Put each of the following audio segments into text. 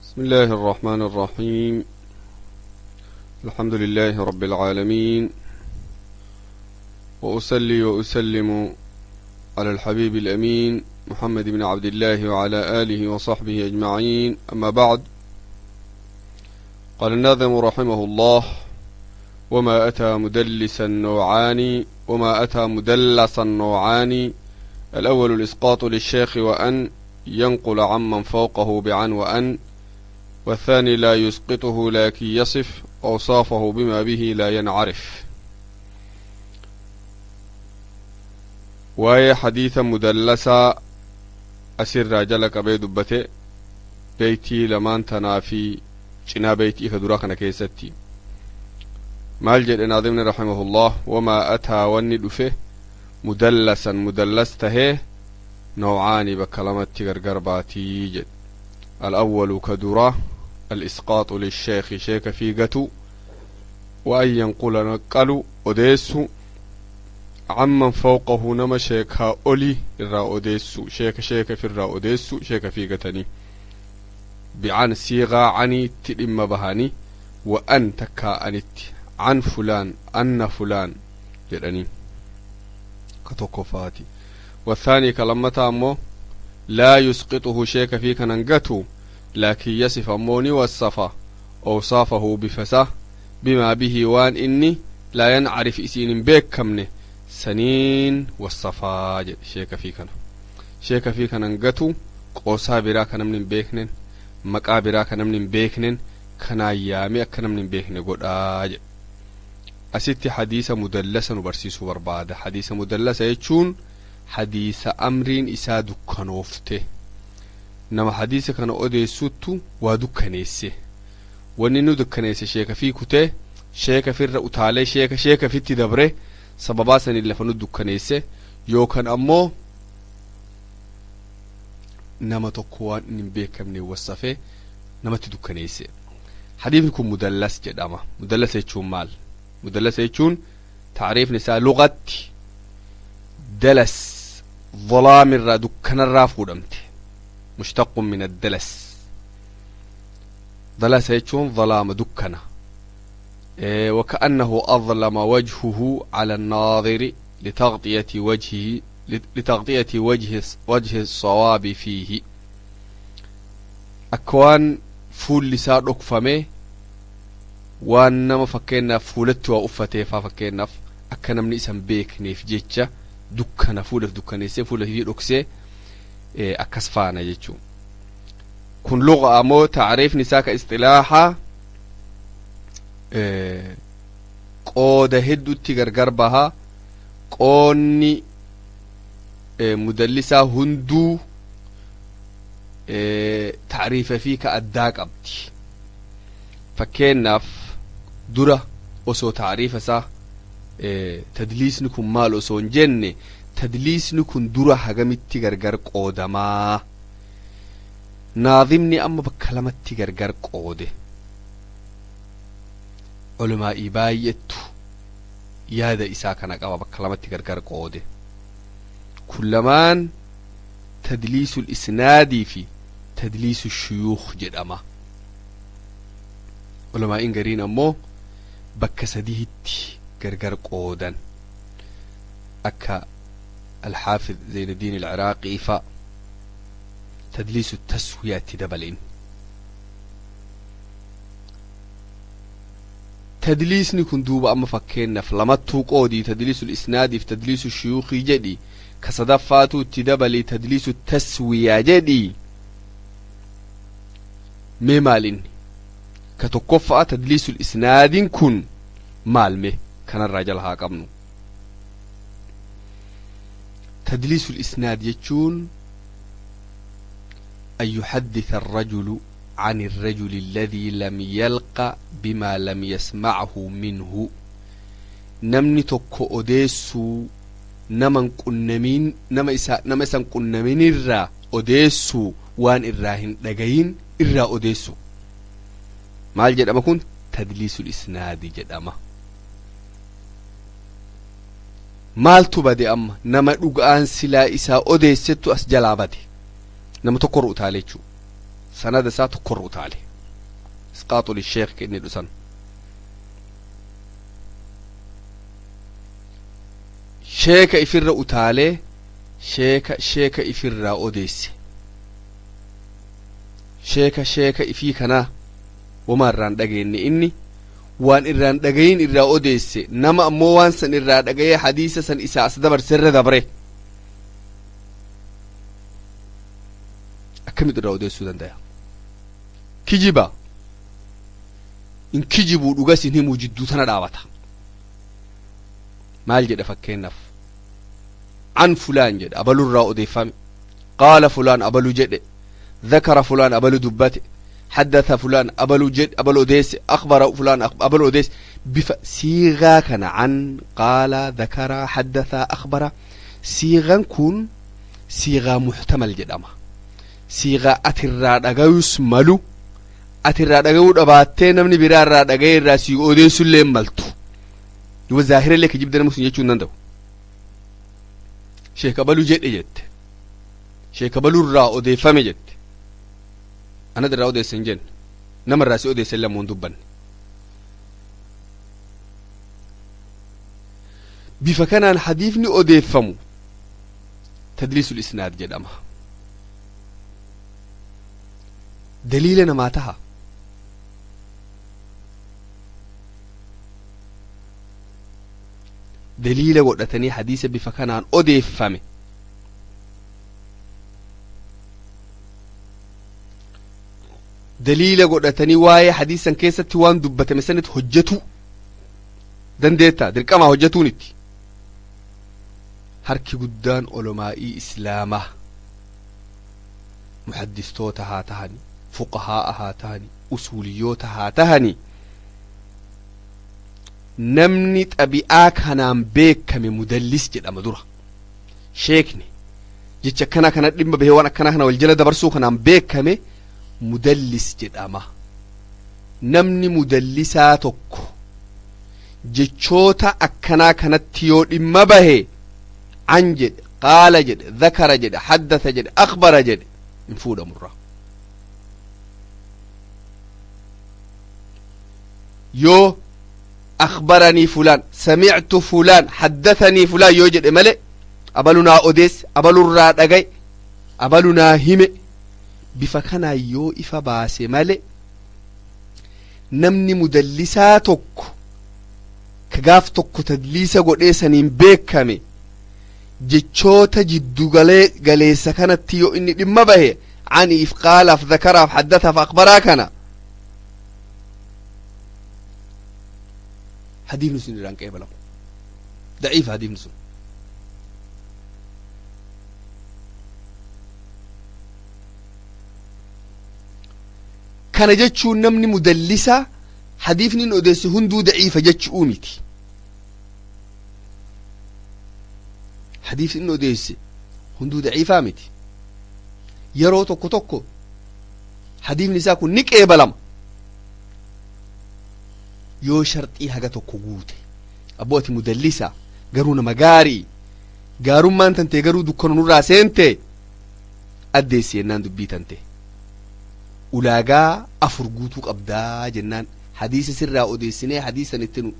بسم الله الرحمن الرحيم. الحمد لله رب العالمين، وأصلي وأسلم على الحبيب الأمين محمد بن عبد الله وعلى آله وصحبه أجمعين، أما بعد. قال الناظم رحمه الله: وما أتى مدلسا نوعان، وما أتى مدلسا نوعان. الأول الإسقاط للشيخ وأن ينقل عمن فوقه بعن وأن، والثاني لا يسقطه لكن يصف أوصافه بما به لا ينعرف. Waa'ee hadiisa mudallasa asirraa jala qabee dubbate beeytii lamaan tanaa fi cinaa beeytii ka duraa kana keessatti maal jedhe naadimni رحمه الله: وما أتى, wanni dhufe, مدلسا, mudallas tahee, نوعان, bakka lamatti gargar baatii jedhe. الأول, ka dura, الإسقاط للشيخ, sheeka fiigatu, وأن ينقل, naqqalu, odeessu, عمن فوقه, nama sheekaa oli irraa odeessu, sheeka sheeka irraa odeessu, sheeka fiigatanii, بعن, siiqaa caniitti dhimma bahanii, وأن, takkaa anitti, عن فلان, أن فلان jedhanii ka tokkoffaati. والثاني, ka lammataa ammoo, لا يسقطه, sheeka fi kanan gatu, لكن يصف, ammoo ni wassafa, أوصافه, bifasa, بما به, waan inni, لا ينعرف, isiin hin beekamne saniin wassafaa jedhe. Sheeka fi kana, sheeka fi kanan gatu, qoosaa biraa ka namni hin beeknen, maqaa biraa ka namni hin beeknen kanaan yaame akka namni hin beekne godhaa jedhe. Asitti hadiisa mudallasa nu barsiisuu barbaada. Hadiisa mudallasa jechuun hadiisa amriin isaa dukkanoofte, nama hadiisa kana odeessuttu waa dukkaneesse. Wanni nu dukkaneesse sheeka fi kutee sheeka firra utaalee sheeka sheeka fitti dabre, sababaa saniin lafa nu dukkaneesse, yookaan ammoo nama tokko waan inni hin beekamne wassafee namatti dukkaneesse. Hadiisni kun mudallas jedhama. Mudallas jechuun maal? Mudallas jechuun taariifni isaa lugatti dalas, ظلaamirraa, dukkanarraa fuudhamte, مشتق من الدلس. دلس jechuun ظلاama, dukkana. وكأنه أظلم وجهه على الناظر لتغطية وجه الصواب فيه. Akka waan fuulli isaa dhokfame, waan nama fakkeenyaaf fuulatti waa uffateefaa, fakkeenyaaf akka namni isan beekneef jecha dukkana fuulaf dukkaneessee fuula fi dhoksee akkas faana jechuun kun luqa. Ammoo taariifni isaa ka isxilaaxaa qooda hedduutti gargar bahaa. Qoonni mudallisaa hunduu taariifa fi ka addaa qabdi. Fakkeenyaaf dura osoo taariifa isaa, tadliisni kun maal osoo hin jenne, tadliisni kun dura hagamitti gargar qoodamaa? Naadimni amma bakka lamatti gargar qoode. Olumaa'ii baay'attu yaada isaa kana qaba. Bakka lamatti gargar qoode. Kun lamaan تدليس الإسناد fi تدليس الشيوخ jedhama. Ulamaa'iin gariin ammoo bakka sadiitti gargar qoodan, akka الحافظ زين الدين العراقي fa تدليس التسوية dabaleen. Tadliisni kun duuba amma fakkeenyaaf lamattuu qoodii, تدليس الإسناد fi تدليس الشيوخ jedhi, ka sadaffaatu itti dabalii تدليس التسوية jedhi. Mee maal inni? Ka tokkoffaa, تدليس الإسناد iin kun maal? Mee kanarraa jala haa qabnu. تدليس الإسناد jechuun أن يحدث الرجل عن الرجل الذي لم يلق بما لم يسمعه منه. Namni tokko odeessuu, nama hin qunnamin, nama isan qunnamin irraa odeessuu, waan irraa hin dhagayin irraa odeessu maal jedhama kun? تدليس الإسناد jedhama. Maaltu bade amma? Nama dhugaan silaa isaa odeessettu as jalaa bade. Nama tokko utaalee jechuu. Sanada isaa tokkorra utaale, isqaaxu lisheekh inni dhusan. Sheeka ifirra utaalee, sheeka sheeka ifirraa odeesse, sheeka sheeka ifii kanaa wamaa irraan dhageenye, inni waan irraan dhagayin irraa odeesse. Nama ammoo waan san irraa dhagayee hadiisa san isaa as dabarse irra dabre akkamit irraa odeessuu dandaya? Kijiba in kijibuu, dhugas hin himuu, jidduu tana dhaabata. Maal jedha? Fakkeennaaf, an fulaan jedhe, abalurraa odeeffame, qaala fulaan, abalu jedhe, ذكر فلان, abalu dubbate, حدث فلان, abalu jedhe, abalu odeesse, أخبر فلان, abalu odeesse. Bifa siigaa kana, عن, قال, ذكر, حدث, أخبر, siigaan kun siigaa muhtamal jedhama. Siigaa atirraa dhagayus malu, atirraa dhagayuu dhabaattee namni biraa irraa dhagayee irraa sii odeessullee maltu. Duba zaahirallee kijibda namni sun jechuu hin danda'u. Sheek abalu jedhe jette, sheek abaluu irraa odeeffame jette, anad irraa odeesse hin jenne, nama irraa si odeesse illee ammoo hin dubbanne. Bifa kanaan hadiifni odeeffamu tadliisul isnaad jedhama. Daliila namaa taha? Daliila godhatanii hadiisa bifa kanaan odeeffame daliila godhatanii waa'ee hadiisan keessatti waan dubbatame sanitti hojjetu dandeetta? Dirqamaa hojjetuun itti harki guddaan olomaa'ii islaamaa, muhaddistoota haa tahani, fuqahaa'a haa tahani, usuuliyyoota haa tahani, namni xabi'aa kanaan beekame mudallis jedhama. Dura sheekni jecha akkana kana dhimma bahee waan akkana kana wal jala dabarsuu kanaan beekame mudallis jedhama. Namni mudallisaa tokko jechoota akkanaa kanatti yoo dhimma bahe, an jedhe, qaala jedhe, dhakara jedhe, haddatha jedhe, akbara jedhe, hin fuudhamurra. Yoo أخبرني فلان، سمعت فلان، حدثني فلان yoo jedhe malee, abalu naa odeesse, abalu irraa dhagaye, abalu naa hime, bifa kanaa yoo ifa baase male, namni mudallisaa tokko ka gaaf tokko tadliisa godhee saniin beekame jechoota jiddu galeessa kanatti yoo inni dhimma bahe, aniif, qaalaaf, dhakaraaf, haddataaf, akbaraa kana, hadiifni sun irraan qeebalamu, daciifa hadiifni sun. Kana jechuun namni mudallisa hadiifni inni odeesse hunduu daciifa jechuu miti. Hadiifni inni odeesse hunduu daciifaa miti. Yeroo tokko tokko hadiifni isaa kun ni qeebalama yoo sharxii haga tokko guute. Abboo, ati mudallisa garuu nama gaarii, gaarummaan tante garuu dukkana nurraa seente addeessi jennaan, dubbii tante ulaagaa afur guutuu qabdaa jennaan, hadiisa sirraa odeessinee hadiisan itti nu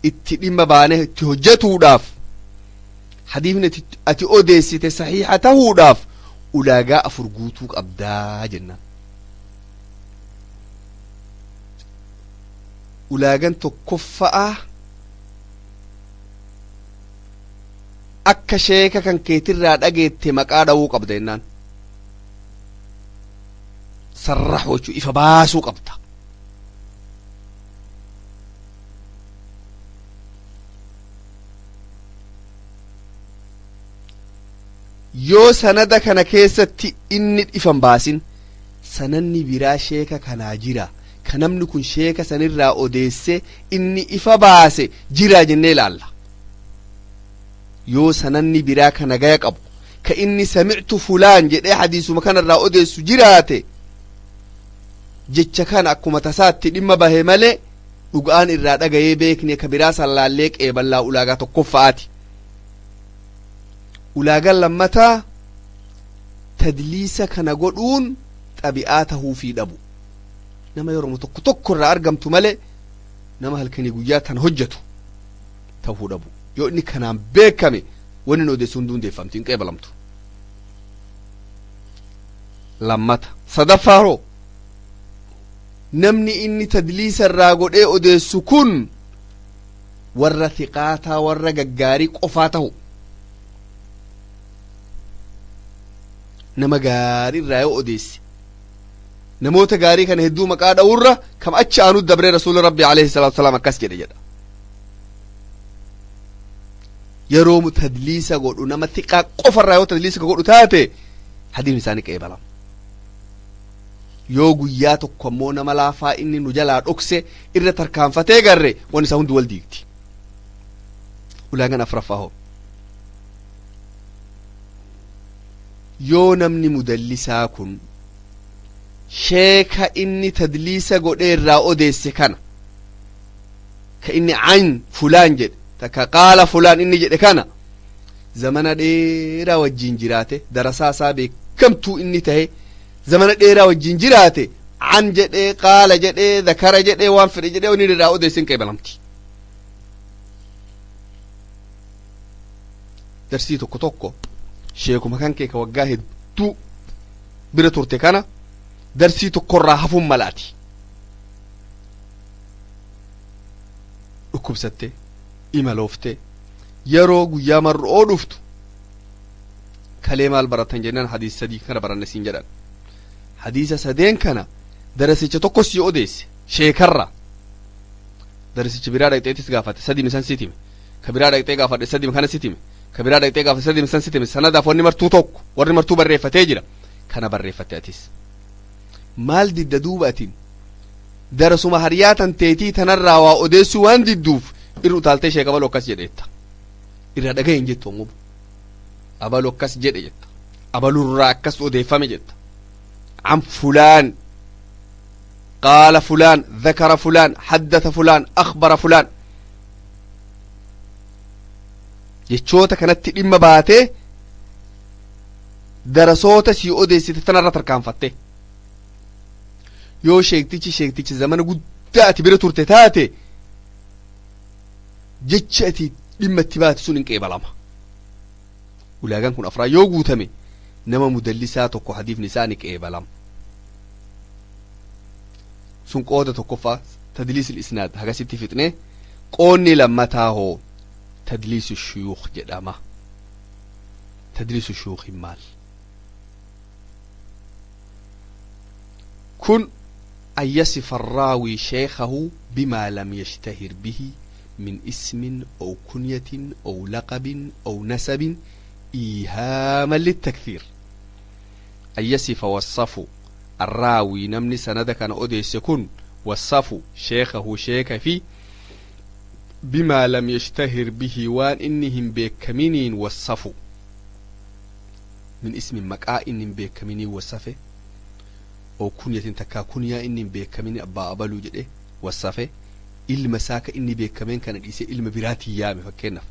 itti dhimma baanee itti hojjetuudhaaf, hadiifni ati odeessite sahiiha tahuudhaaf ulaagaa afur guutuu qabdaa jennaan. Ulaagan tokkoffa'a, akka sheeka kan keetirraa dhageette maqaa dhawuu qabda jennaan, sarraxu jechuu, ifa baasuu qabda. Yoo sanada kana keessatti inni ifan baasin, sananni biraa sheeka kanaa jira, ka namni kun sheeka sanirraa odeesse inni ifa baase jira jennee ilaalla. Yoo sananni biraa kana gaya qabu ka inni samictu fulaan jedhee hadiisuma kanarraa odeessu jiraate, jecha kana akkuma tasaatti dhimma bahe malee dhugaan irraa dhagayee beekne, ka biraa sallaallee qeeballaa. Ulaagaa tokkoffa'aati. Ulaagaan lammataa, tadliisa kana godhuun Xabi'aa tahuu fi dhabu nama yeroo tokko tokko irraa argamtu malee nama halkanii guyyaa tan hojjetu tahuu dhabu. Yoo inni kanaan beekame wanni inni odeessu hunduu hundeeffamti, hin qeebalamtu. Lammata sadaffaa hoo, namni inni tadliisa irraa godhee odeessu kun warra thiqaataa, warra gaggaarii qofaa tahu. Nama gaarii irraa yoo odeesse, namoota gaarii kana hedduu maqaa dha'urra kam achi aanu dabree Rasuula Rabbi alayhi salaatu wasalaam akkas jedhe jedha. Yeroo tadliisa godhu nama thiqaa qofarraa yoo tadliisa godhu taate, hadiin isaanii qeebalama. Yoo guyyaa tokko ammoo nama laafaa inni nu jalaa dhokse irra tarkaanfatee garre, waan isaa hundi wal diigti. Ulaagaan afraffaa hoo, yoo namni mudallisaa kun sheeka inni tadliisa godhee irraa odeesse kana, ka inni an fulaan jedhe takka qaala fulaan inni jedhe kana, zamana dheeraa wajjin jiraate, darasaa isaa beekamtuu inni tahe, zamana dheeraa wajjin jiraate, an jedhee, qaala jedhee, zakara jedhee, waan fedhe jedhee, inni irraa odeessin qeebalamti. Darsii tokko tokko sheekuma kan kee ka waggaa hedduu bira turte kana darsii tokkorraa hafuun malaati. Dhukkubsatte, imaloofte, yeroo guyyaa mar'oo dhuftu, kalee maal baratan jennaan, hadiisa sadii kana baranne siin jedhan. Hadiisa sadeen kana darasicha tokko si odeesse sheekarra. Darasicha biraa dhaqxeetis gaafate, sadii misan sitime. Ka biraa dhaqxee gaafadhe, sadii kana sitime. Ka biraa dhaqxee gaafate, sadii misan sitime. Sanadaaf wanni martuu tokko, warri martuu barreeffatee jira. Kana barreeffatte, atis maal didda? Duuba atin darasuma hariyaa tan teetii tanarraa waa odeessuu waan didduuf, irra utaaltee sheeka abaluu akkas jedheetta irraa dhagaye hin jettu. Ammoo abaluu akkas jedhe jetta, abalurraa akkas odeeffame jetta. An fulaan, qaala fulaan, ذكر fulaan, حدث fulaan, أخبر fulaan, jechoota kanatti dhimma baatee darasoota sii odeessite tanarra tarkaanfatte. Yoo sheektichi zamana guddaa ati bira turte taate, jechi ati dhimma itti baate sun hin qeebalama. Ulaagaan kun afraa yoo guutame, nama mudallisaa tokko hadiifni isaa ni qeebalama. Sun qooda tokkoffaa tadliisil isnaad hagasitti fixne. Qoonni lammataa hoo tadliisu shuyuukh jedhama. Tadliisu shuyuukhin maal kun? أن يصف الراوي شيخه بما لم يشتهر به من اسم أو كنية أو لقب أو نسب إيهاما للتكثير. أن يصف وصف الراوي، namni sanada kana odeesse kun وصف شيخه sheeka fi بما لم يشتهر به waan inni hin beekaminiin وصفه من اسم maqaa inni hin beekaminiin wasafe, أو كنية takkaa kunyaa inni hin beekamin, abbaa abaluu jedhe wasafe, ilma isaa ka inni beekameen kana dhiisee ilma biraatiin yaame. Fakkeenyaaf,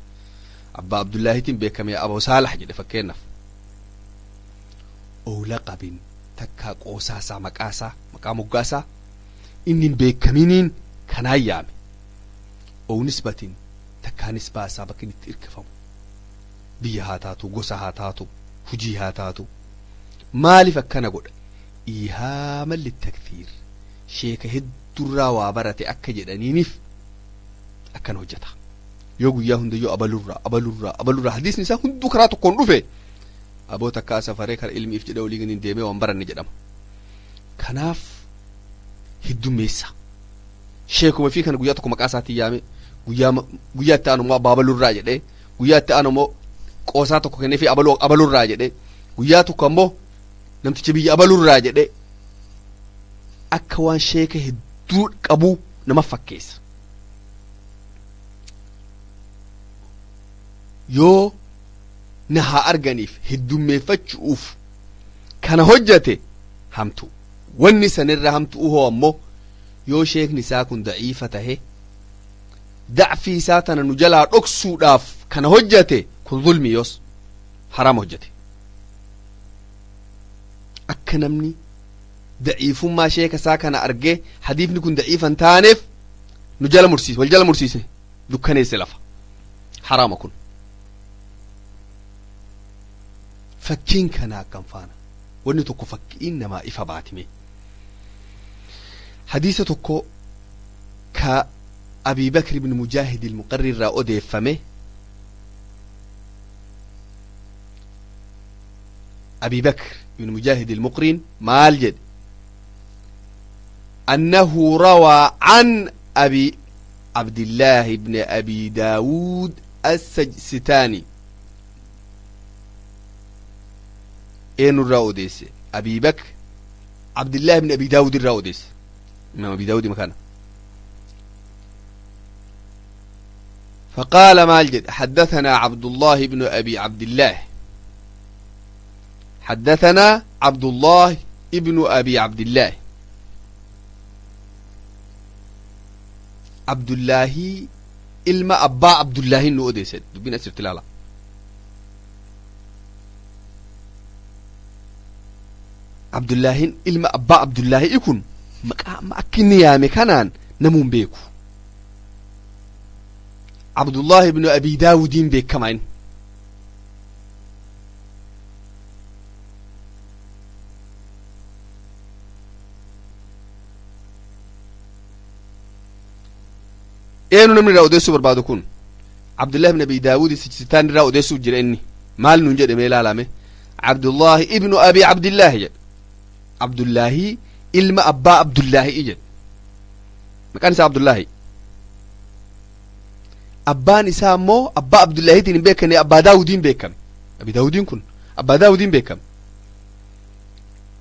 abbaa Abdullaahitiin beekame Abu Saalax jedhe fakkeenyaaf. أو لقب takkaa qoosaasaa, maqaasaa, maqaa moggaasaa inni hin beekaminiin kanaan yaame. أو نسبة takkaa nisbaasaa, bakka inni itti irkifamu, biyya haa taatu, gosa haa taatu, hujii haa taatu. Maaliif akkana godha? إيهاما للتكثير sheeka heddurraa waa barate akka jedhaniiniif akkana hojjeta. Yoo guyyaa hundayyuu abalurraa, abalurraa, abalurraa hadiisni isaa hunduu karaa tokkoon dhufe, aboo takkaa safaree kara ilmiif jedhe olii gadi deemee waan baranne jedhama. Kanaaf heddummeessa. Sheekuma fi kana guyyaa tokko maqaa isaatiin yaame, guyyaa itti aanu immoo abbaa abalurraa jedhee, guyyaa itti aanu immoo qoosaa tokko kennee fi abaluu abalurraa jedhee, guyyaa tokko ammoo namticha biyya abalurraa jedhee, akka waan sheeka hedduu qabuu nama fakkeessa. Yoo na haa arganiif heddummeeffachuuf kana hojjate, hamtu. Wanni sanirra hamtu hoo ammoo, yoo sheekni isaa kun daciifa tahe, dacfii isaa tana nu jalaa dhoksuudhaaf kana hojjate, kun zulmi, yoos haraama hojjate. Akka namni Daciifummaa sheeka isaa kana argee hadiifni kun daciifan taaneef nu jala mursiise, wal jala mursiise, dukkaneesse lafa. Haraama kun. Fakkiin kana akkam faana wanni tokko fakkiin namaa ifa baatime. Hadiisa tokko ka Abi Bakr ibn Mujaahid ilmuqarri irraa odeeffame, Abi Bakr ibn Mujaahid ilmuqriin maal jedhe? أنه روى عن أبي عبد الله بن أبي داود السجستاني. إين الراوديس؟ أبي بكر عبد الله بن أبي داود الراوديس، إمام أبي داود مكانه. فقال مالجد: حدثنا عبد الله بن أبي عبد الله، حدثنا عبد الله ابن أبي عبد الله. عبد الله ilma abbaa Abdullaahi nu odeesse. Dubbiin asirratti ilaala. Abdullaahin ilma abbaa Abdullaahi kun maqaa amma akka inni yaame kanaan namuun beeku. Abdullahi ibnu Abi Daawudiin beekama inni. Eenyu namni irraa odeessuu barbaadu kun? Abdullahi ibn Abi Daawud Sijistaan irraa odeessuu jira. Inni maal nuun jedhame? Ilaalame. Abdullahi ibnu Abi Abdillahi jedhe. Abdullahi ilma abbaa Abdullahi jedhe. Maqaan isaa Abdullahi, abbaan isaa immoo abbaa Abdullahiitiin hin beekamne, abbaa Daawudiin beekame. Abi Daawudiin kun abbaa Daawudiin beekame.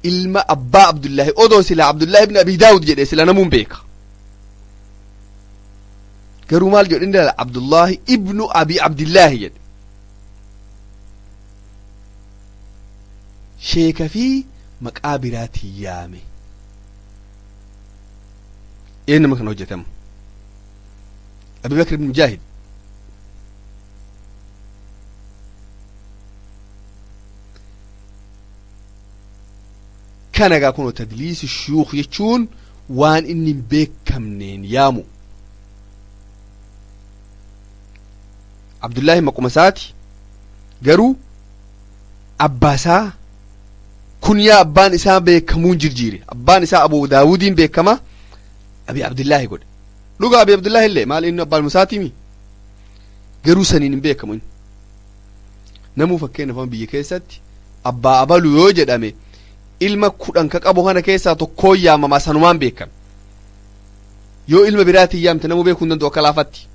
Ilma abbaa Abdullahi odoo sila Abdullahi ibn Abi Daawud jedhe sila namuun beeka. Garuu maal jedhu inni? Abdullahi ibnu Abi Abdillahi jedhe. Sheeka fi maqaa biraatiin yaame. Een nama kana hojjetamu? Abi Bakr ibn Mujaahid. Kana gaa kunoo tadliisi shuyuukh jechuun waan inni hin beekamneen yaamu. Abdullaahi maquma isaati, garuu abbaasaa kunyaa abbaan isaa beekamuun jirjiire. Abbaan isaa Abu Daawudiin beekama, Abi Abdullaahi godhe. Dhuga Abi Abdullaahi illee maal inni abbaan musaatiimi, garuu saniin hin beekamu inni namuu. Fakkeenyaaf biyya keessatti abbaa abalu yoo jedhame, ilma 10 ka qabu kana keessaa tokkoon yaamamaa, sanumaan beekame. Yoo ilma biraatiin yaamte namuu beekuu hin danda'u akka laafatti.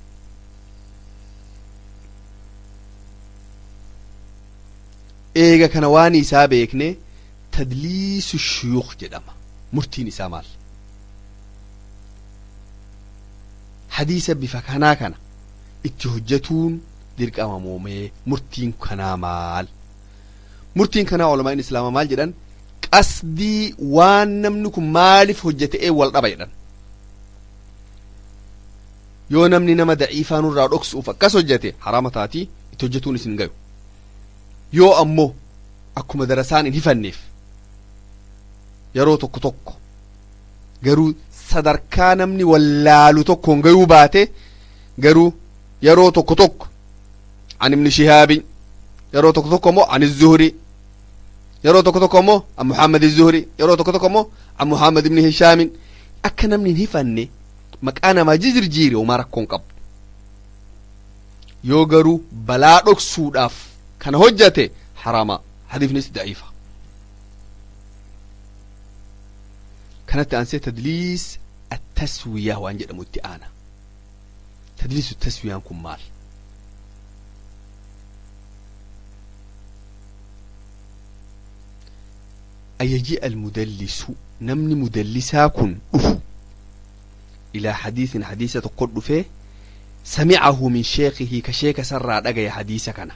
Eega kana waan isaa beekne, tadliisu shuyuukh jedhama. Murtiin isaa maal? Hadiisa bifa kanaa kana itti hojjetuun dirqama moomee? Murtiin kanaa maal? Murtiin kanaa ulamaan islaamaa maal jedhan? Qasdii waan namni kun maaliif hojjete wal dhaba jedhan. Yoo namni nama daciifaa nurraa dhoksuuf akkas hojjete, haraama taatii, itti hojjetuun isin gayu. Yoo ammoo akkuma darasaan hin hifanneef yeroo tokko tokko, garuu sadarkaa namni wallaalu tokkoon gayuu baate, garuu yeroo tokko tokko an Ibni Shihaabi, yeroo tokko tokko immoo an Zuhri, yeroo tokko tokko immoo an Muhammad Zuhri, yeroo tokko tokko immoo an Muhammad ibni Hishaamin, akka namni hin hifanne maqaa namaa jijjiire, homaa rakkoon qabu. Yoo garuu balaa dhoksuudhaaf kana hojjate, haraama, hadiifnis daciifa. Kanatti aansee tadliis attaswiyaa waan jedhamu itti aana. Tadliisu taswiyaan kun maal? أن يجيء المدلس, namni mudallisaa kun dhufu, إلى حديث, حديث tokko dhufe, سمعه من شيخه, ka sheeka sarraa dhagaye hadiisa kana.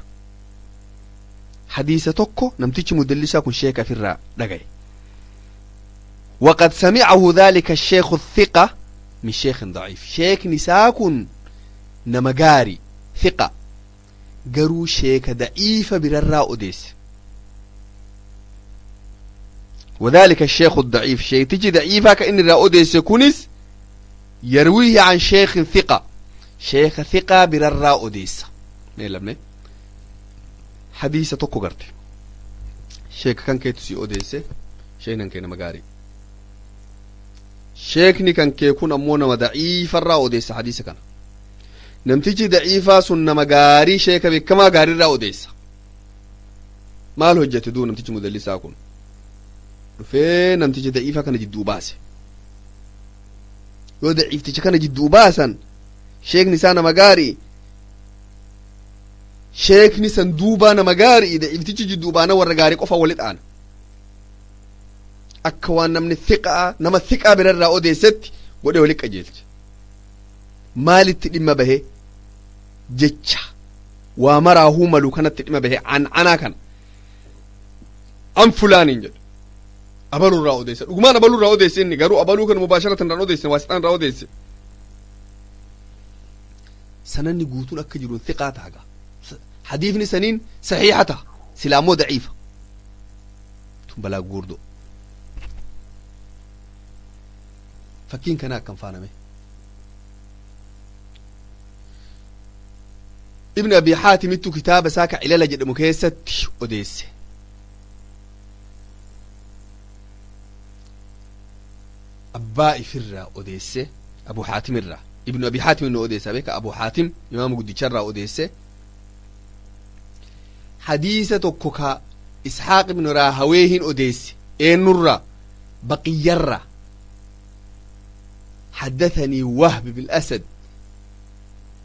Hadiisa tokko namtichi mudallisaa kun sheeka ofirraa dhagaye. وقد سمعه ذلك الشيخ الثقة من شيخ ضعيف. شيخ نساكن نمغاري ثقة، garuu sheeka da'iifa birarraa odeesse. وذلك الشيخ الضعيف شيتجي ضعيفة كأن الرأوديس كونس يرويه عن شيخ ثقة شيخ ثقة برا أوديس ميلا حديثة tokko garte sheeka kan keetu si odeesse sheeknan kee nama gaarii sheekni kan kee kun ammoo nama daciifarraa odeessa hadiisa kana namtichi daciifaa sun nama gaarii sheeka beekamaa gaariirraa odeessa maal hojjete duu namtichi mudallisaa kun dhufee namticha daciifaa kana jidduu baase yoo daciifticha kana jidduu baasan sheekni isaa nama gaarii sheekni san duubaa nama gaarii daciiftichi jidduu baana warra gaarii qofa walit aana akka waan namni thiqaa nama thiqaa birarraa odeessetti godhee walit qajeelche maalitti dhimma bahe jecha waa maraahuu malu kanatti dhimma bahe ancanaa kana an fulaaniin jedhe abaluu irraa odeesse dhugumaan abaluu irraa odeesse inni garuu abaluu kana mubaasharatan irraan odeesse waasixaan irraa odeesse sananni guutuun akka jiruun thiqaa ta'a hadiifni saniin saxiixa ta'a silaa ammoo daciifa tun balaa guurdoo fakkiin kana akkam faaname ibn abi xaatimittu kitaaba isaa ka cilala jedhamu keessatti odeesse abbaa ifirraa odeesse abu xaatimirraa ibnu abi xaatim inni odeessa beeka abu xaatim imaama guddicharraa odeesse hadiisa tokko ka isxaaq ibnu raahaweehin odeesse eenyurraa baqiyyarraa حدثني وهب بالأسد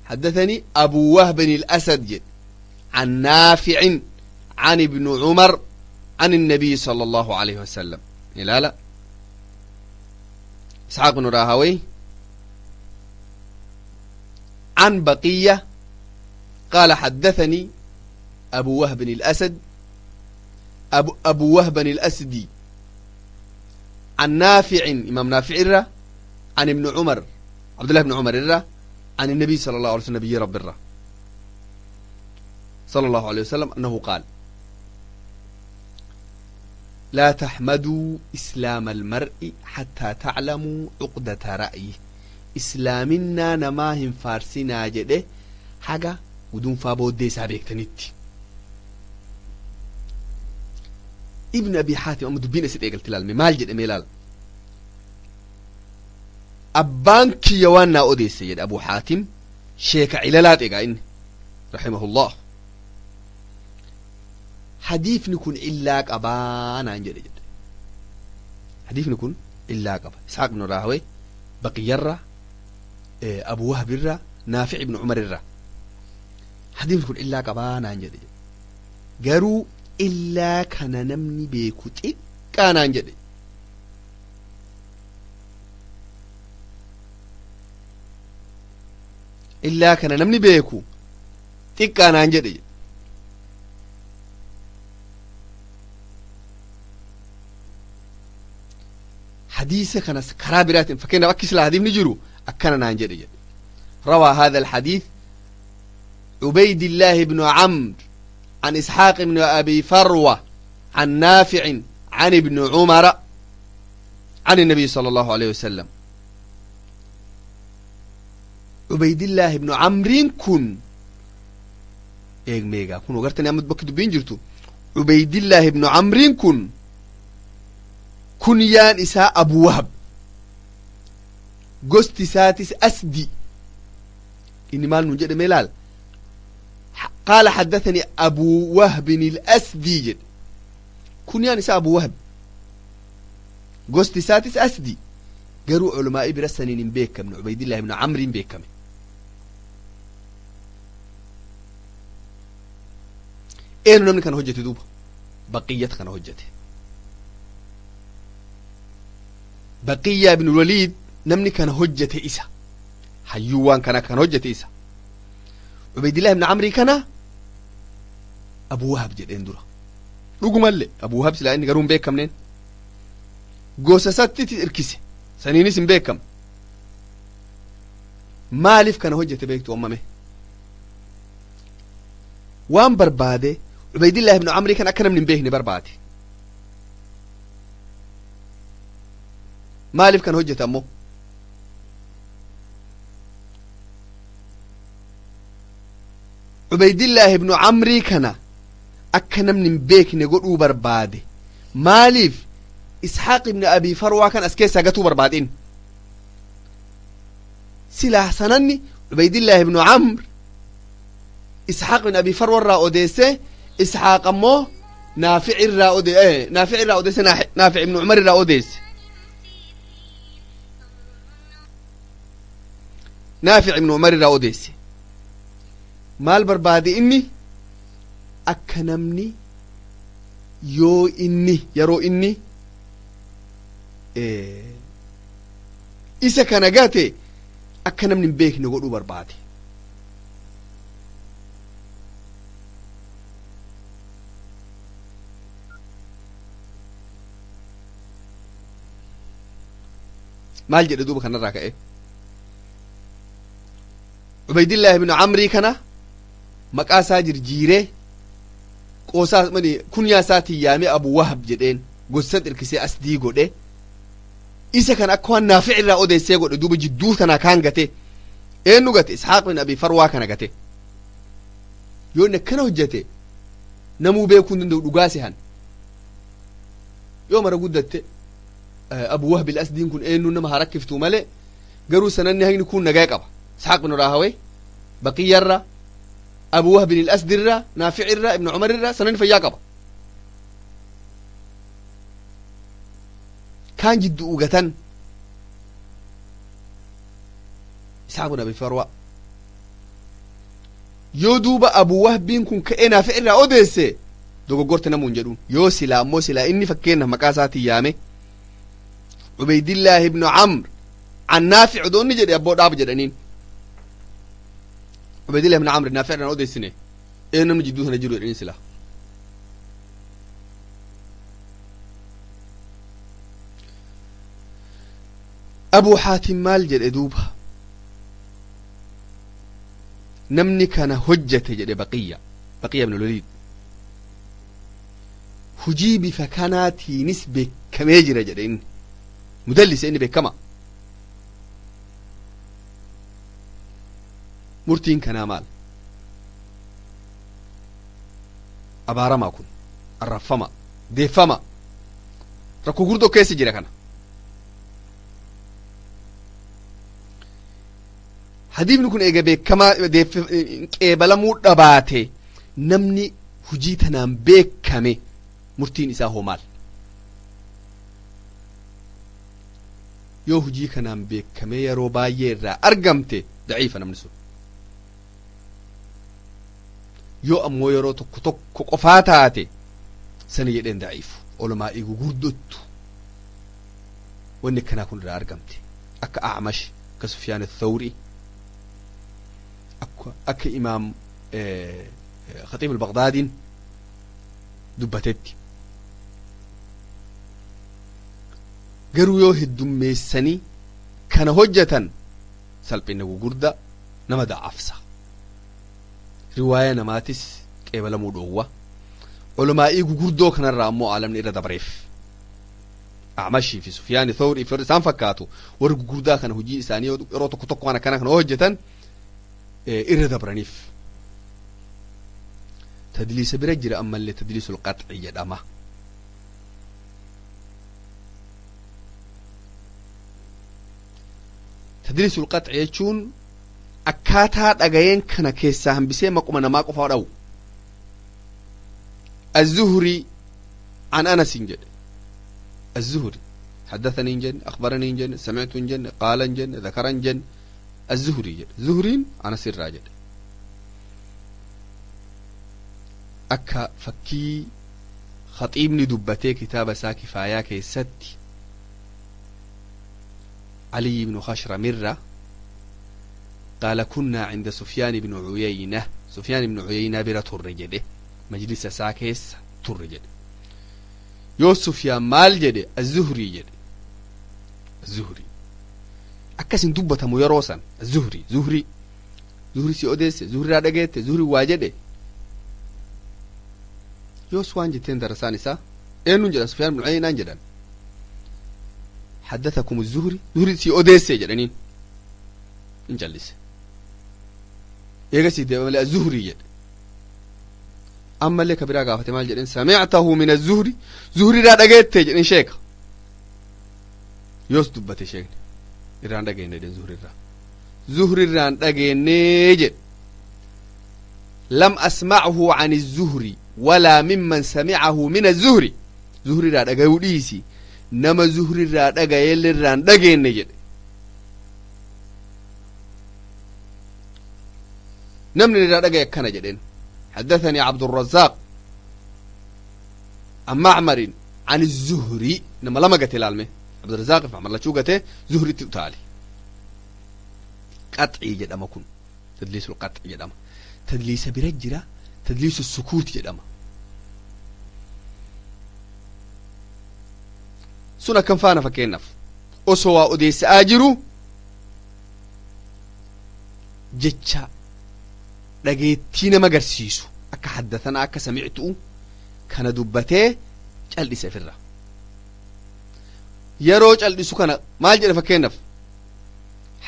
حدثني أبو وهب الأسد جد عن نافع عن ابن عمر عن النبي صلى الله عليه وسلم لا لا إسحاق بن راهوي عن بقية قال حدثني أبو وهب الأسد أبو وهب الأسدي عن نافع إمام نافع الرّ عن ابن عمر عبد الله بن عمر الرّ عن النبي صلى الله عليه وسلم نبي رب الرّ صلى الله عليه وسلم أنه قال لا تحمدوا إسلام المرء حتى تعلموا عقدة رأيه إسلامنا نماهم فارسنا جده حاجة ودون فابو ديسا بيكتنيت ابن أبي حاتم أم دبين أسد إيقل تلال مال جد ميلال abbaan kiyya waan naa odeesse jedhe abu xaatim sheeka cilalaat egaa inni raximahullah hadiifni kun illaa qabaa naan jedhe jedhe hadiifni kun illaa qaba isxaaq ibnu raahawee baqiyarra abu wahbirra naafic ibnu cumarirra hadiifni kun illaa qabaa naan jedhe jedhe garuu illaa kana namni beeku xiqqaa naan jedhe illaa kana namni beeku xiqqaa naan jedhe hadiisa kanas karaa biraatiin fakkeenyaaf akki silaa hadiifni jiru akkana naan jedhe jedhe روى هذا الحديث عبيد الله بن عمرو عن إسحاق بن أبي فروة عن نافع عن ابن عمر عن النبي صلى الله عليه وسلم عبيد الله بن عمرو كن eeg meegaa kun ogartani amma bakki dubbiin jirtu cubaydillaahi ibnu camriin kun kunyaan isaa abu wahab gosti isaatis asdi inni maal nun jedhame ilaal qaala xaddathanii abu wahbin ilasdii jedhe kunyaan isaa abu wahab gosti isaatis asdi garuu culamaa'ii bira saniin hin beekamne cubaydillahi ibnu camriin beekame eenyu namni kana hojjete duuba baqiyyat kana hojjete baqiyya ibnu waliid namni kana hojjete isa hayyuu waan kana kan hojjete isa cubaydillah ibnu camrii kana abu wahab jedheen dura dhugumallee abu wahab silaa inni garuu hin beekamneen gosa isaatti irkise saniinis hin beekamne maaliif kana hojjete beektu ammame waan barbaade cubaydillah ibnu camrii kan akka namni hin beekne barbaade Maaliif kana hojjeta ammoo? Ubaydillaahi ibnu Camrii kana akka namni hin beekne godhuu barbaade. Maaliif Isxaaq ibnu Abii Farwaa kan as keessaa gatuu barbaadin? Silaa sananni Ubaydillaahi ibnu Camr Isxaaq ibn Abii Farwa irraa odeesse, Isxaaq ammoo Naafic irraa ode, Naafic irraa odeesse, Naafic ibnu Cumar irraa odeesse, Naafic ibnu Cumar irraa odeesse. Maal barbaade inni? Akka namni yoo inni yeroo inni isa kana gate akka namni hin beekne godhuu barbaade. Maal jedhe duuba kanarraa ka'e? Ubaydillaahi ibnu Camrii kana maqaa isaa jirjiiree, qoosaa mani kunyaa isaatiin yaamee Abu Wahab jedheen, gosa irkisee Asdii godhe. Isa kan akka waan Naafic irraa odeessee godhe. Duuba jidduu tanaa kaan gate. Eenyu gate? Isxaaq bin Abi Farwaa kana gate. Yoo inni akkana hojjete namuu beekuu hin danda'u, dhugaa sehan. Yoo mara guddatte Abu Wahab al-Asdiin kun eenyu nama harakkiftuu malee, garuu sananni hagni kun nagaa qaba. Isxaaq bin Raahawee Baqiyyarra, Abu Wahab al-Asdirra, Naafi'irra, Ibn Umarirra sananni fayyaa qaba. Kaan jidduu ugatan Isxaaq bin Abi Farwa. Yoo duuba Abu Wahbiin kun ka'ee Naafi'irraa odeesse dogoggorte namuun jedhuun. Yoo silaa ammoo silaa inni fakkeenyaaf maqaa isaatiin yaame Ubaydillaahi ibnu Camr an Naafic odoo inni jedhe, abboo dhaab jedhaniin, Ubaydillah ibnu Camr Naafic irraan odeessine, ee namni jidduu sana jiru jedhaniin silaa. Abu Xaatim maal jedhe duuba? Namni kana hojjete jedhe, Baqiya ibn Waliid hujii bifa kanaatiinis beekamee jira jedhe. Inni mudallise, inni beekama. Murtiin kanaa maal? Abaaramaa kun arraffama, deeffama, rakkoo gurdoo keessa jira. Kana hadiifni kun eega beekamaa qeebalamuu dhabaate, namni hujii tanaan beekame murtiin isaa hoo maal? Yoo hujii kanaan beekamee yeroo baay'ee irraa argamte, daciifa namni sun. Yoo ammoo yeroo tokko tokko qofaa taate, sani jedheen daciifu. Olumaa gugurdottu wanni akkanaa kun irraa argamte, akka Acmash, akka Sufyaan Athawri, akka Imaam Khatiib Albaqdaadiin dubbatetti. Garuu yoo heddummeessanii kana hojjetan, salphina gugurda nama da'afsa, riwaaya namaatis qeebalamuu dhoowwa. Olumaa'ii gugurdoo kanarraa ammoo aalamni irra dabreef, Acmashii fi Sufyaani Thawrii fi warri isaan fakkaatu, warri gugurdaa kana hojii isaanii yeroo tokko tokko waan akkana kana hojjetan irra dabraniif. Tadliisa bira jira ammallee, tadliisul qaxci jedhama. Tadliisul qaxci jechuun akkaataa dhagayeen kana keessaa hambisee maquma namaa qofaa dhawu. الزهري عن أنس jedhe. الزهري حدثني جن، أخبرني جن، سمعت جن، قال جن، ذكر جن. الزهري jedhe، زهرين أنس irraa jedhe. Akka fakkii Khaxiibni dubbatee kitaaba isaa Kifaayaa keessatti, علي بن خشرم irra قال كنا عند سفيان بن عيينة، سفيان بن عيينة bira turre jedhe, majlisa isaa keessa turre jedhe. Yoo Sufyaan maal jedhe? الزهري jedhe. الزهري akkasin dubbatamu yeroo san. Zuhri, Zuhri, Zuhri si odeesse, Zuhriraa dhageette, Zuhri waa jedhe. Yoos waan jetteen darasaan isaa eenyuun jedhan? Sufyaan ibn Uyeynaan jedhan. حدثكم الزهري زهري سي أوديسي جدنين إن جلس إيجا دي الزهري جد أما اللي كبيرا قافت مال جدن سمعته من الزهري زهري را دقيت جدن شيخ يوس دبت شيخ إران دقين جدن زهري را زهري ران دقين جد لم أسمعه عن الزهري ولا ممن سمعه من الزهري زهري را دقيوديسي نما زهري را دقيل ران دقين جد نمني را دقي كان جدن حدثني عبد الرزاق عن معمر عن الزهري نما لما قتل العلمي عبد الرزاق فعمر لا شو قته زهري تتالي قطعي جد أما كن تدليس القطع جد أما تدليس برجرة تدليس السكوت جد أما سنة كم فانا فكينف أسوا أديس آجرو جتشا dhageettii nama agarsiisu akka haddathana akka samictu'u kana dubbatee cal'ise ofirra yeroo cal'isu kana maal jedhe fakkeenyaaf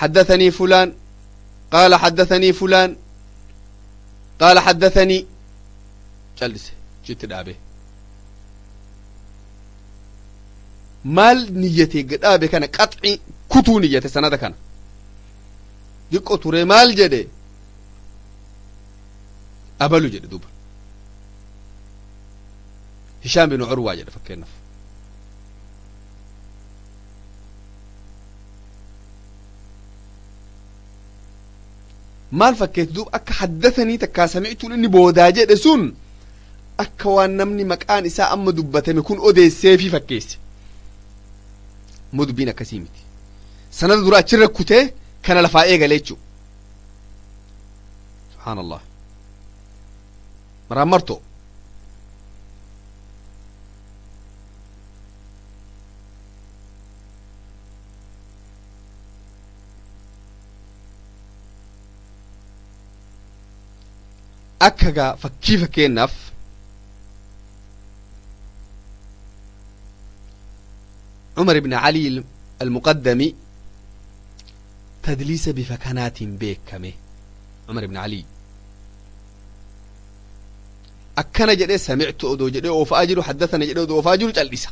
haddathanii fulaan qaala haddathanii fulaan qaala haddathanii cal'ise jitti dhaabe maal niyyate dhaabe kana qaxci kutuu niyyate sanada kana diqqo ture maal jedhe abalu jedhe duuba hishaam bin curwaa jedhe fakkeenyaaf maal fakkeetu duuba akka haddathanii takkaa samictuun inni boodaa jedhe sun akka waan namni maqaan isaa amma dubbatame kun odeesseefi fakkeesse ammoo dubbiin akkasii miti sanada dura achirra kutee kana lafaa eegale jechuu subhaan allah maraan marto akka gaa fakkii fakkeennaaf عمر بن علي المقدمي تدليس بفكنات بيكمه عمر بن علي akkana jedhee samictu odoo jedhee oofaa jiru haddathana jedhee odoo oofaa jiru cal'isa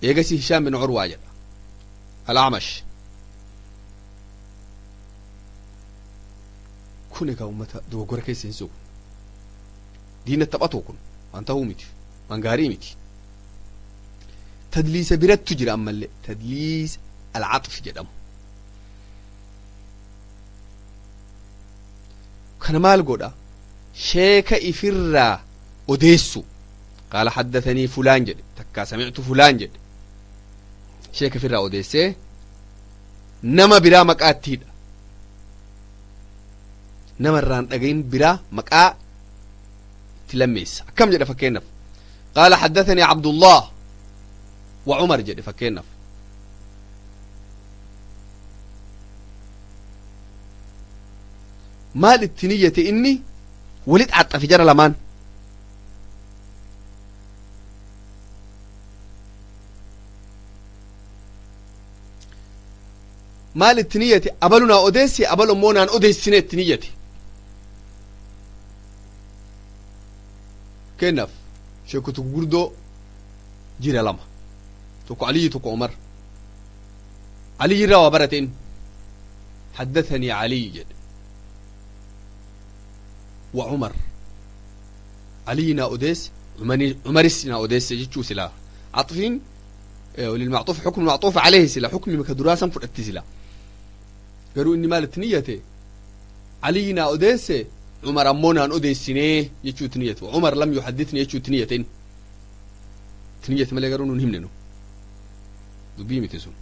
eegasi hishaam bin curwaa jedha alacmash kun egaa ummata dogoggora keessa hin sugu diina taphatu kun waan ta'uu miti waan gaarii miti tadliisa birattu jira ammallee tadliis alcaxf jedhamu kana maal godha sheeka ifirraa odeessu qaala haddathanii fulaan jedhe takkaa samictu fulaan jedhe sheeka ifirraa odeessee nama biraa maqaa ittiidha nama irraan dhagayin biraa maqaa itti lammeessa akkam jedhe fakkeenyaaf qaala haddathanii cabdullah wa cumar jedhe fakkeenyaaf maal itti niyyate inni walit axxafe jara lamaan maal itti niyyate abalu naa odeesse abalu immoo naan odeessine itti niyyate kennaaf sheekutu gurguddoo jira lama tokko aliyyi tokko umar aliyyi irraa waa barate inni haddathanii aliyyi jedhe wa umar aliyyi naa odeesse umaris naa odeesse jechuu silaa caxfiin وللمعطوف حكم المعطوف عليه سلا حكم مكدراسا فرقت سلا قالوا إني مالت نيته علينا أوديسي عمر أمونا أن أوديسيني يجو تنيته وعمر لم يحدثني يجو تنيتين تنية مالي قالوا نهمننو دبي متسون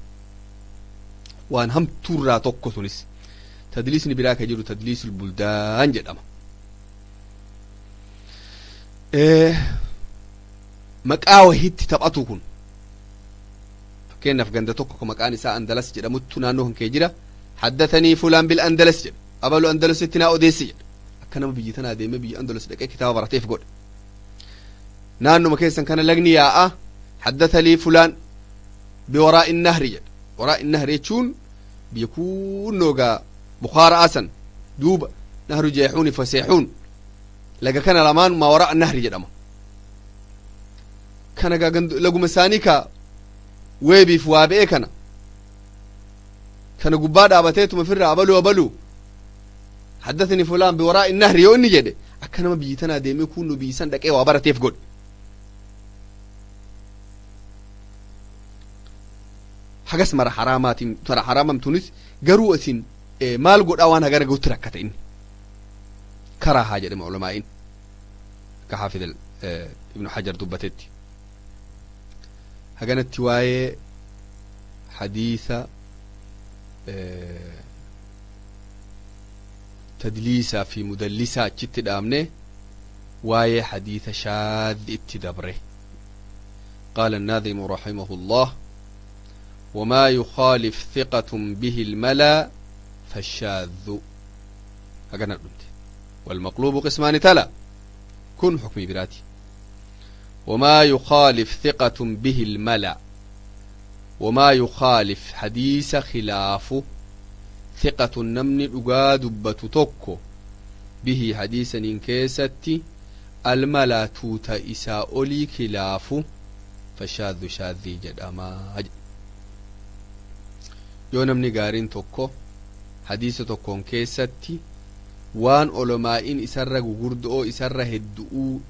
وأن هم تورا توكو تونس تدليسني براك يجرو تدليس البلدان جدما إيه مقاوة هيتي تبقى كن fakkeenyaaf ganda tokko ka maqaan isaa andalas jedhamuttu naannoo kan kee jira haddathanii fulaan bil andalas jedhe abalu andalasitti naa odeessi jedhe akka nama biyyi tanaa deemee biyya andalas dhaqee kitaaba barateef godhe naannuma keessan kana lagni yaa'a haddathalii fulaan biwaraa'i nahri jedhe. Waraa'i nahri jechuun biyya kunnoogaa Bukaaraa san duuba nahru Jeexuuni faseexuun laga kana lamaan maa waraa'a nahri jedhama. Kana gaa laguma isaanii ka weebiif waa be'e kana kana gubbaa dhaabateetuma firraa abaluu abaluu haddathani fulaan biwaraa'i nahri yoo inni jedhe akka nama biyyi tanaa deemee kunnu biyyi san dhaqee waa barateef godhe. Hagas mara haraamaatiin mara haraamamtunis garuu isin maal godhaa waan hagana guutti rakkate inni karaa haa jedhama ulamaa'in akka Xaafid Ibnu Hajar dubbatetti. Haganatti waa'ee hadiisa tadliisaa fi mudallisaa achitti dhaabne, waa'ee hadiisa shaadhi itti dabre. قال الناظم رحمه الله: وما يخالف ثقة به الملا فالشاذ. هكذا قلت: والمقلوب قسمان تلا كن حكمي براتي. وما يخالف ثقة به الملا، وما يخالف حديث خلافه ثقة نمن أقاد بتتوكو به حديثا إن كيستي الملا توت إساء خلافه فشاذ شاذي جدما. Yoo namni gaariin tokko hadiisa tokkoon keessatti waan olomaa'iin isarra gugurdo'oo isarra heddu'uu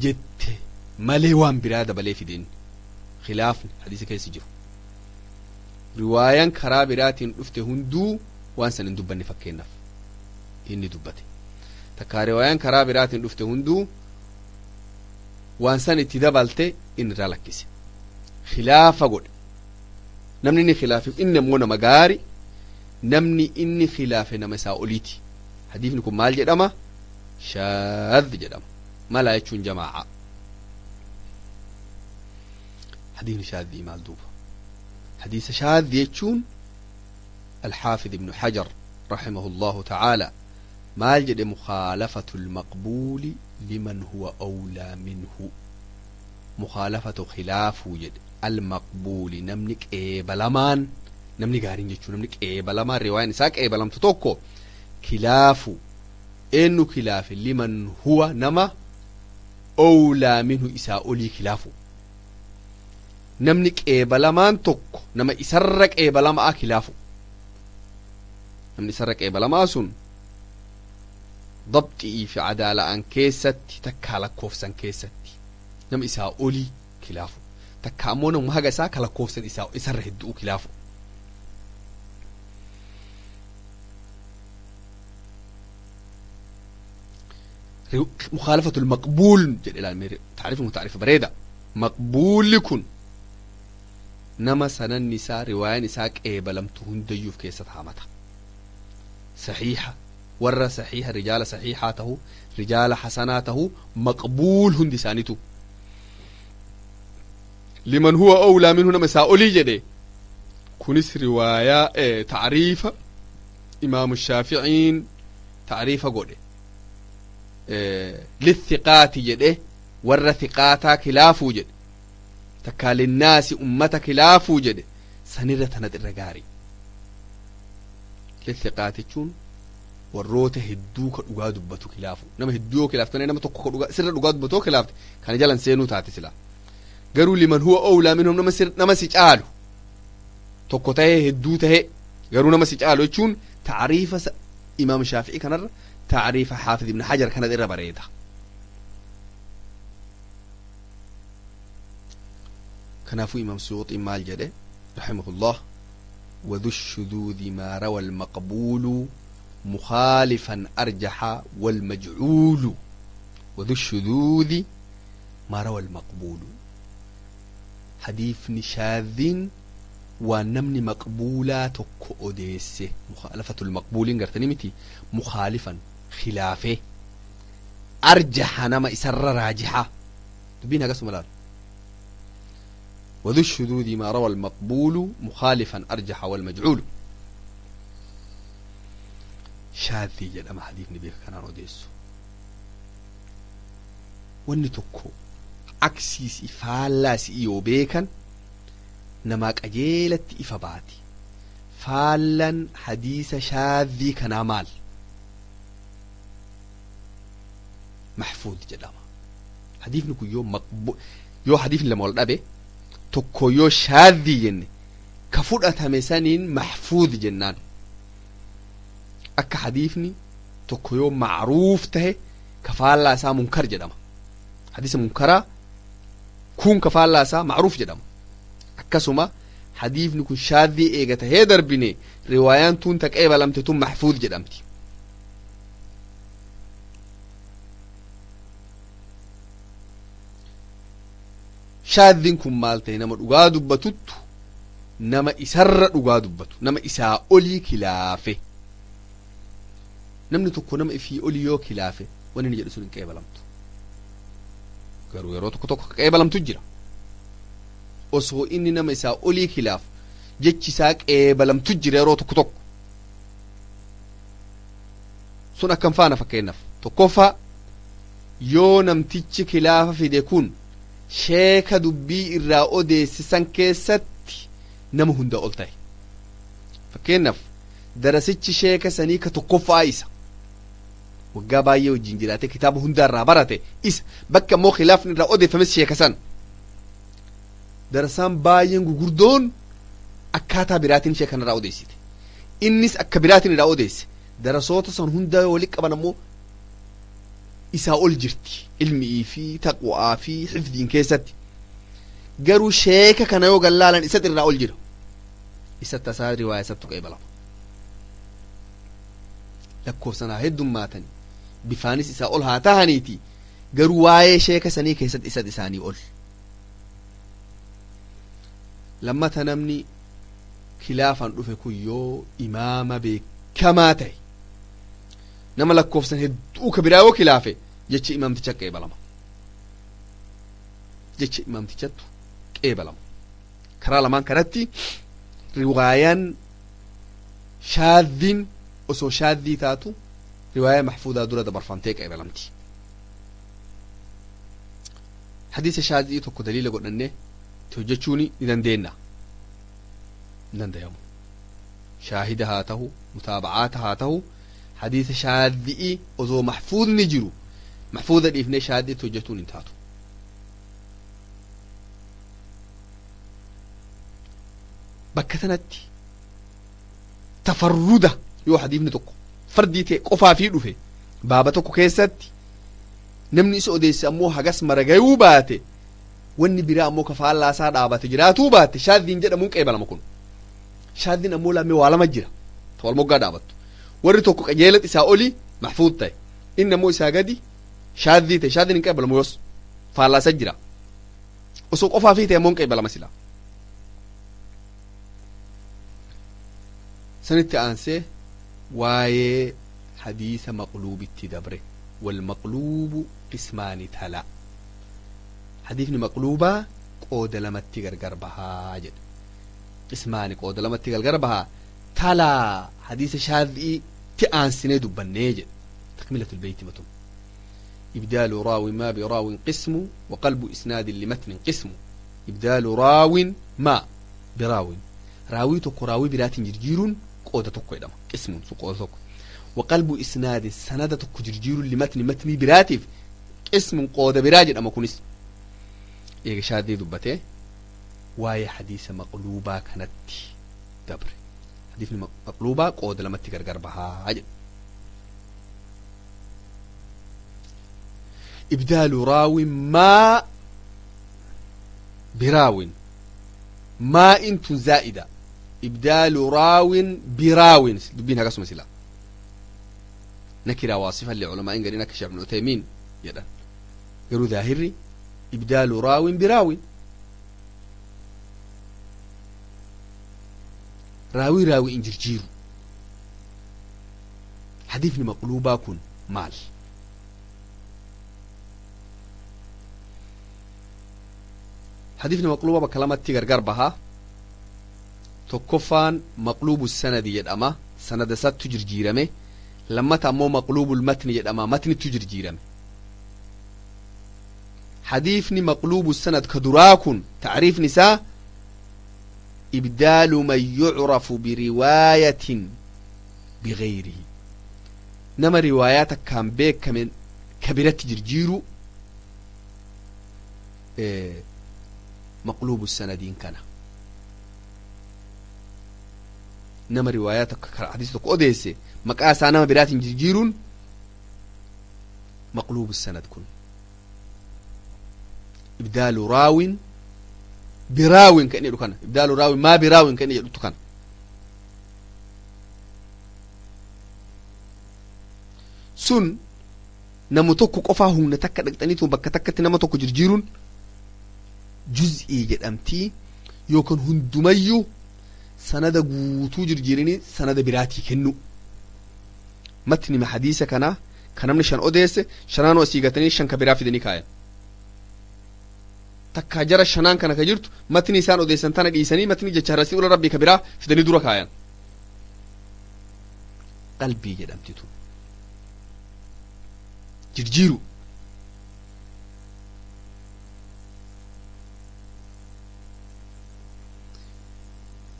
jette malee waan biraa dabalee fideen, khilaafni hadiisa keessa jiru, riwaayaan karaa biraatiin dhufte hunduu waan san hin dubbanne, fakkeennaaf inni dubbate takkaa riwaayaan karaa biraatiin dhufte hunduu waan san itti dabalte inni irraa lakkise, khilaafa godhe. Namni inni khilaafe inni ammoo nama gaari, namni inni khilaafe nama isaa oliiti, hadiifni kun maal jedhama? Shaadh jedhama. Malaa jechuun jamaa'a. Hadiifni shaadhii maal duuba? Hadiisa shaadhi jechuun الحافظ ابن حجر رحمه الله تعالى maal jedhe? مخالفة المقبول لمن هو أولى منه. مخالفة خلافه jedhe المقبول namni qeebalamaan, namni gaariin jechuun namni qeebalamaan riwaayaan isaa qeebalamtu tokko kilaafu eenyu kilaafe? لمن هو nama أولى منه isaa olii kilaafu. Namni qeebalamaan tokko nama isarra qeebalamaa kilaafu, namni isarra qeebalamaa sun dabxii fi cadaala'aan keessatti takkaa lakkoofsan keessatti nama isaa olii kilaafu, takka ammoo nama haga isaa ka lakkoofsan isaa isarra hedduu kilaafu. مخالفة المقبول jedhe. تعريف تعريف bareeda. مقبول kun nama sananni isaa riwaayaan isaa qeebalamtu hundayyuuf keessatti hamata, saxiixa warra saxiixa, rijaala saxiixaa tahu, rijaala hasanaa tahu, maqbuul hundi isaanitu لمن هو أولى منه nama isaa olii jedhe. Kunis riwaayaa tacriifa Imaamu Shaaficiin tacriifa godhe للثقات jedhe, warra thiqaataa kilaafuu jedhe, takkaa للناس ummata kilaafuu jedhe. Sanirra tanat irra gaarii. للثقات jechuun warroota hedduu ka dhugaa dubbatu kilaafu. Nama hedduu yoo kilaaftane, nama tokko ka dhugaa sirra dhugaa dubbatu yoo kilaafte kana jalan seenuu taate sila. Garuu لمن هو أولى منهم nama sir nama si caalu tokko tahee hedduu tahee garuu nama si caalu jechuun tacriifa Imaam Shaafi'ii kanarra tacriifa Xaafid Ibn Hajar kana irra bareeda. Kanaafuu Imaam Suyuuxiin maal jedhe رحمه الله? وذو الشذوذ ما روى المقبول مخالفا أرجح والمجعول. وذو الشذوذ ما روى المقبول، حديث شاذ ونمني مقبولة tokko odeesse مخالفة المقبولين gartanii miti مخالفا خلافه أرجح nama isarra raajixa dubbiin hagasuma laal. وذو الشذوذ ما روى المقبول مخالفا أرجح والمجعول. shaadhii jedhama hadiifni beeka kanaan odeessu. Wanni tokko aksiisi faallaasi yoo beekan Namaa qajeelatti ifa baati. Faallan hadiisa shaadhii kanaa maal? Maxfuud jedhama. Hadiifni kun yoo maqbu yoo hadiifni lama wal dhabe, tokko yoo shaadhii jenne, ka fudhatame saniin maxfuud jennaan. Akka hadiifni tokko yoo macruuf tahe, ka faallaa isaa munkar jedhama. Hadiisa munkaraa kun ka faallaa isaa macruuf jedhama. Akkasuma hadiifni kun shaadhii eega tahee darbine, riwaayaan tun ta qeebalamte tun maxfuud jedhamti. Shaadhiin kun maal ta'e? Nama dhugaa dubbatuttu nama isarra dhugaa dubbatu, nama isaa olii kilaafe. Namni tokko nama ifii olii yoo kilaafe, wanni inni jedhu sun hin qeebalamtu. Garuu yeroo tokko tokko qeebalamtu jira. Osoo inni nama isaa olii kilaaf, jechi isaa qeebalamtu jira yeroo tokko tokko. Sun akkam faana? Fakkeenyaaf, tokkoffaa, yoo namtichi kilaafa fide kun sheeka dubbii irraa odeessisan keessatti nama hunda ol ta'e. Fakkeenyaaf, darasichi sheeka sanii ka tokkoffaa isa waggaa baay'ee wajjin jiraate, kitaaba hunda irraa barate isa. Bakka immoo khilaafni irraa odeeffames sheeka san. Darasaan baay'een gugurdoon akkaataa biraatiin sheeka irraa odeessite, innis akka biraatiin irraa odeesse. Darasoota san hunda yoo walitti qaban ammoo isaa ol jirti ilmii fi taqwaa fi xifdiin keessatti. Garuu sheeka kana yoo gallaalan, isatti irraa ol jira. Isatti tasaa riwaaya isattu qeebalama. Lakkoofsan haa heddummaatani, bifaanis isaa ol haa tahaniiti, garuu waa'ee sheeka sanii keessatti isatti isaanii ol. Lammata, namni kilaafan dhufe kun yoo imaama beekamaa ta'e, nama lakkoofsan hedduu ka biraa yoo kilaafe, jechi imaamticha qeebalama. Jecha imaamtichattu qeebalama. Karaa lamaan kanatti riwaayaan shaaddiin osoo shaaddii taatu riwaayaa maxfuudaa dura dabarfamtee qeebalamti. Hadiisa shaaddii tokko daliila godhanne itti hojjechuuni ni dandeenna? Hin dandayamu. Shaahida haa tahu, mutaabacaata haa tahu, hadiisa shaaddi'i osoo maxfuudni jiru maxfuuda dhiifnee shaaddii itti hojjetuun hin taatu. Bakka tanatti tafarruda yoo hadiifni tokko fardii ta'e qofaafii dhufe, baaba tokko keessatti namni isa odeesse ammoo hagas maragayuu baate, wanni biraa ammoo ka faallaasaa dhaabate jiraatuu baate, shaaddiin jedhamuun qeebalama. Kun shaaddiin ammoo lamee waa lama jira ta wal moggaa dhaabattu. Warri tokko qajeelat isaa oli maxfuud ta'e, inni ammoo isaa gadi shaaddii ta'e. Shaaddiin hin qeebalamu yoos faallaasa jira. Osoo qofaafii ta'e ammoo hin qeebalama. Sila sanitti aansee waa'ee hadiisa maqluubitti dabre. Walmaqluubu qismaani talaa. Hadiifni maqluubaa qooda lamatti gargar bahaa jedhe. Qismaani, qooda lamatti gargar bahaa. Talaa hadiisa shaadii ti aansinee dubbannee jedhe. Takmilatul beeyti matum. إبدال راو ما براو قسم، وقلب إسناد لمتن قسم. إبدال راو ما براو، raawii tokko raawii biraatiin jirjiiruun qooda tokko jedhama. Qismuun sun qooda tokko. وقلب إسناد, sanada tokko jirjiiruun, لمتن, matnii biraatiif, قسم, qooda biraa jedhama kunis. Eega shaadii dubbatee waa'ee hadiisa maqluubaa kanatti dabre. Hadiisni maqluubaa qooda lamatti gargar bahaa jedha. إبدال راو ما براو، ما إنت زائدة. إبدال راو براو دبينها قسم سلا نكرة واصفة لعلماء قالنا كشيخ ابن عثيمين يدا. قالوا ظاهري إبدال راو براو، raawii raawii in jirjiiru. Hadiifni maqluubaa kun maal? Hadiifni maqluubaa bakka lamatti gargar bahaa. Tokkoffaan maqluubu sanadi jedhama, sanada isattu jirjiirame. Lammata ammoo maqluubul matni jedhama, matnittu jirjiirame. Hadiifni maqluubu sanad ka duraa kun tacriifni isaa Ibdaalu man yucrafu biriwaayatin bigayrihi, nama riwaayaa takkaan beekamen ka biratti jirjiiru maqluubu sanadiin kana. Nama riwaayaa takka hadiisa tokko odeesse maqaa isaa nama biraatiin jirjiiruun maqluubu sanad kun. Ibdaalu raawin biraawin ka inni jedhu kana, ibdaalu raawin maa biraawin ka inni jedhutu kana. Sun namu tokko qofaa humna takka dhaqxaniitu bakka takkatti nama tokko jirjiiruun juz'ii jedhamtii, yookaan hundumayyuu sanada guutuu jirjiirinii sanada biraatii kennu. Matni hadiisa kanaa ka namni shan odeesse shanaanoo asii gatanii shan ka biraa fidanii kaayan. Takkaa jara shanaan kana ka jirtu matni isaan odeessan tana dhiisanii matni jecha rasuula rabbii ka biraa fidanii dura kaayan. Qalbii jedhamti tun jirjiiru.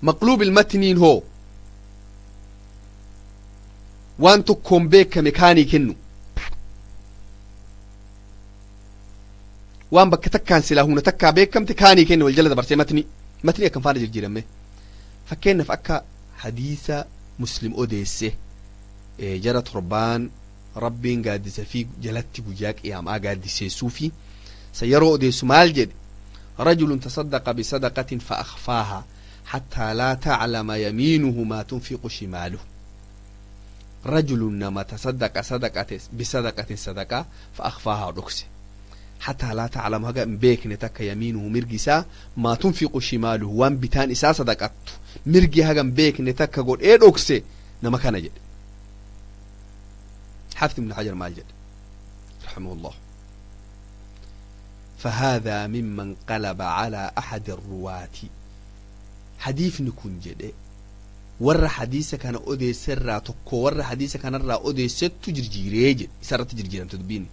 Maqluub ilmatniin hoo waan tokkoon beekame kaanii kennu, waan bakka takkaan silaa humna takkaa beekamte kaanii kennu wal jala dabarsee matni akkam faana jirjiirame. Fakkeenyaaf akka hadiisa Muslim odeesse jara torbaan rabbiin gaaddisa fi jalatti guyyaa qiyaamaa gaaddiseessuu fi sa yeroo odeessu maal jedhe? Rajulun tasaddaqa bisadaqatin fa akhfaaha حتى لا تعلم يمينه ما تنفق شماله. رجل نما تصدق صدقة بصدقة صدقة فأخفاها ركسه حتى لا تعلم هجا بيك نتك يمينه مرجسا ما تنفق شماله، وان بتان إسا صدقته مرجي هجا بيك نتك قول إيه ركسه نما كان جد. حافظ ابن حجر مال جد رحمه الله: فهذا ممن قلب على أحد الرواة. Hadiifni kun jedhe warra hadiisa kana odeesserraa tokko warra hadiisa kanarraa odeessettu jirjiiree jedhe, isarratti jirjiiramte dubbiin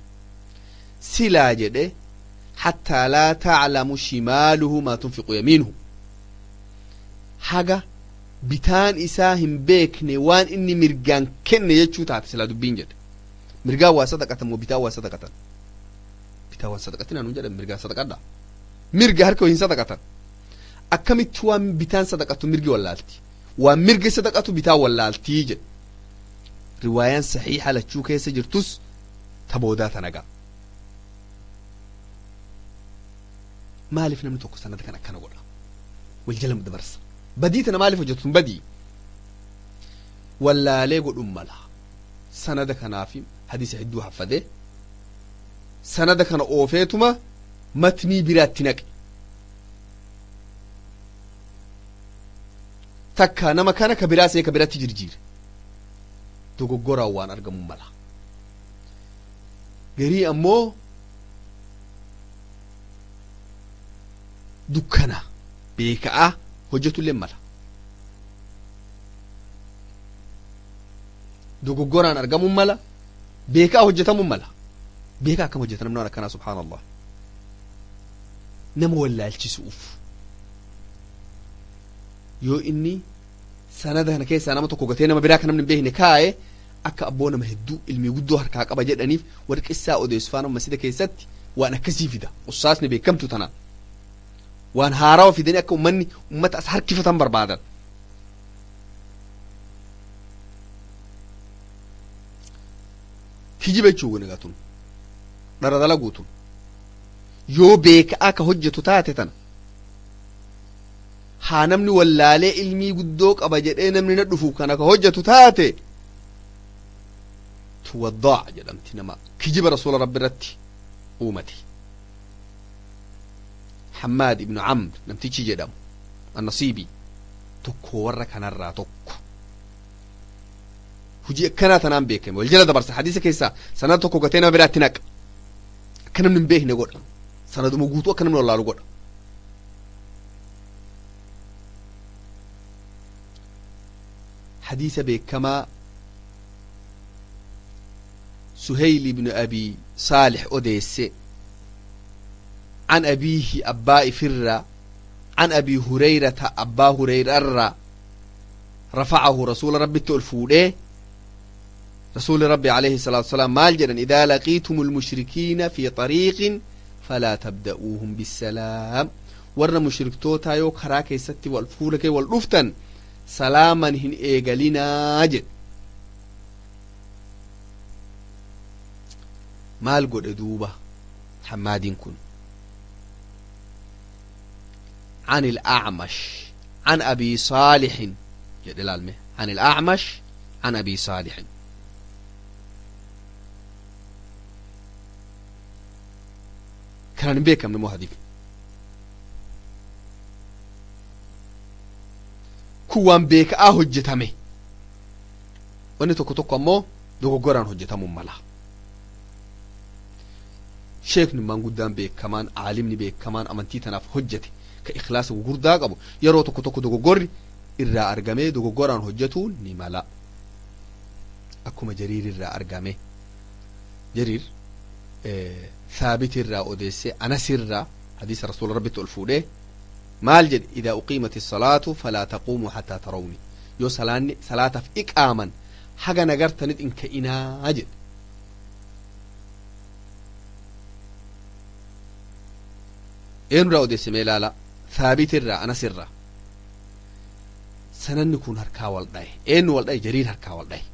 silaa jedhe. Hattaa laa taclamu shimaaluhu maa tunfiqu yamiinuhu, haga bitaan isaa hin beekne waan inni mirgaan kenne jechuu taate silaa dubbiin jedhe. Mirgaan waa sadaqatan moo bitaan waa sadaqatan? Bitaan waa sadaqatin anuun jedhan mirgaan sadaqadha, mirga harka hin sadaqatan. Akkamitti waan bitaan sadaqatu mirgi wallaalti, waan mirgi sadaqatu bitaan wallaaltii jedhe. Riwaayaan saxiixa lachuu keessa jirtus ta boodaa tanagaa. Maaliif namni tokko sanada kan akkana godha, wal jala dabarsa? Badii tana maaliif hojjetu? Tun badii wallaalee godhun mala. Sanada kanaaf hadiisa hedduu haffadee sanada kana oofeetuma matnii biraatti naqe. Takka nama kana ka biraa see ka biratti jirjiire dogoggoraan waan argamu mala. Garii ammoo dukkana beeka'a hojjetullee mala, dogoggoraan argamuu mala, beekaa hojjetamuu mala. Beekaa akkam hojjeta namni waan akkanaa? Subhaanallah, nama wallaalchisuuf yoo inni sanada kana keessaa nama tokko gatee nama biraa kan namni hin beekne kaa'e, akka abboo nama hedduu ilmii guddoo harkaa qaba jedhaniif warri qissaa odeessu faana masjida keessatti waan akkasii fida. Qussaasni beekamtu tanaan waan haarawa fidanii akka ummanni ummata as harkifatan barbaadan. Kijiba jechuu egaa tun dhara dalaguutun yoo beekaa ka hojjetu taate tana haa namni wallaalee ilmii guddoo qaba jedhee namni na dhufu kana ka hojjetu taate tuwaddaac jedhamti, nama kijiba rasuula rabbi irratti uumate. Hammaad ibnu Amr namtichi jedhamu Annasiibii tokko warra kanarraa tokko hujii akkanaa tanaan beekame. Wal jala dabarsa, hadiisa keessaa sanada tokko gatee nama biraatti naqa, akka namni hin beekne godha, sanaduma guutuu akka namni wallaalu godha. Hadiisa beekamaa Suheyl ibnu Abi Saalix odeesse, عن أبيه أباء فرة عن أبي هريرة أبا هريرة رفعه رسول ربي تلفوده رسول ربي عليه الصلاة والسلام مال جدا إذا لقيتم المشركين في طريق فلا تبدأوهم بالسلام ورنا مشركتوتا يو كراكي ستي والفولك والأفتن سلاما هن إيقالينا جد maal godhe duuba hammaadiin kun عن الأعمش عن أبي صالح jedhe laalme عن الأعمش عن أبي صالح kanaan hin beekamne moo hadiif kun waan beeka'aa hojjetame wanni tokko tokko ammoo dogoggoraan hojjetamuun mala sheekni maanguddaan beekamaan caalimni beekamaan amantii tanaaf hojjete ka ikhlaasa gugurdaa qabu yeroo tokko tokko dogoggorri irraa argamee dogoggoraan hojjetuun ni mala akkuma jariir irraa argame jariir ثابت irraa odeesse anas irraa hadiisa rasuula rabbitti ol fuudhee maal jedhe idaa uqiimat isalaatu falaa taquumuu hattaa tarawni yoo salaanni salaataaf iqaaman haga nagartanit in ka'inaa jedhe eenyurraa odeesse mee ilaala thaabit irraa anas irraa sananni kun harkaa wal dhaye eenyu wal dhaye jariir harkaa wal dhaye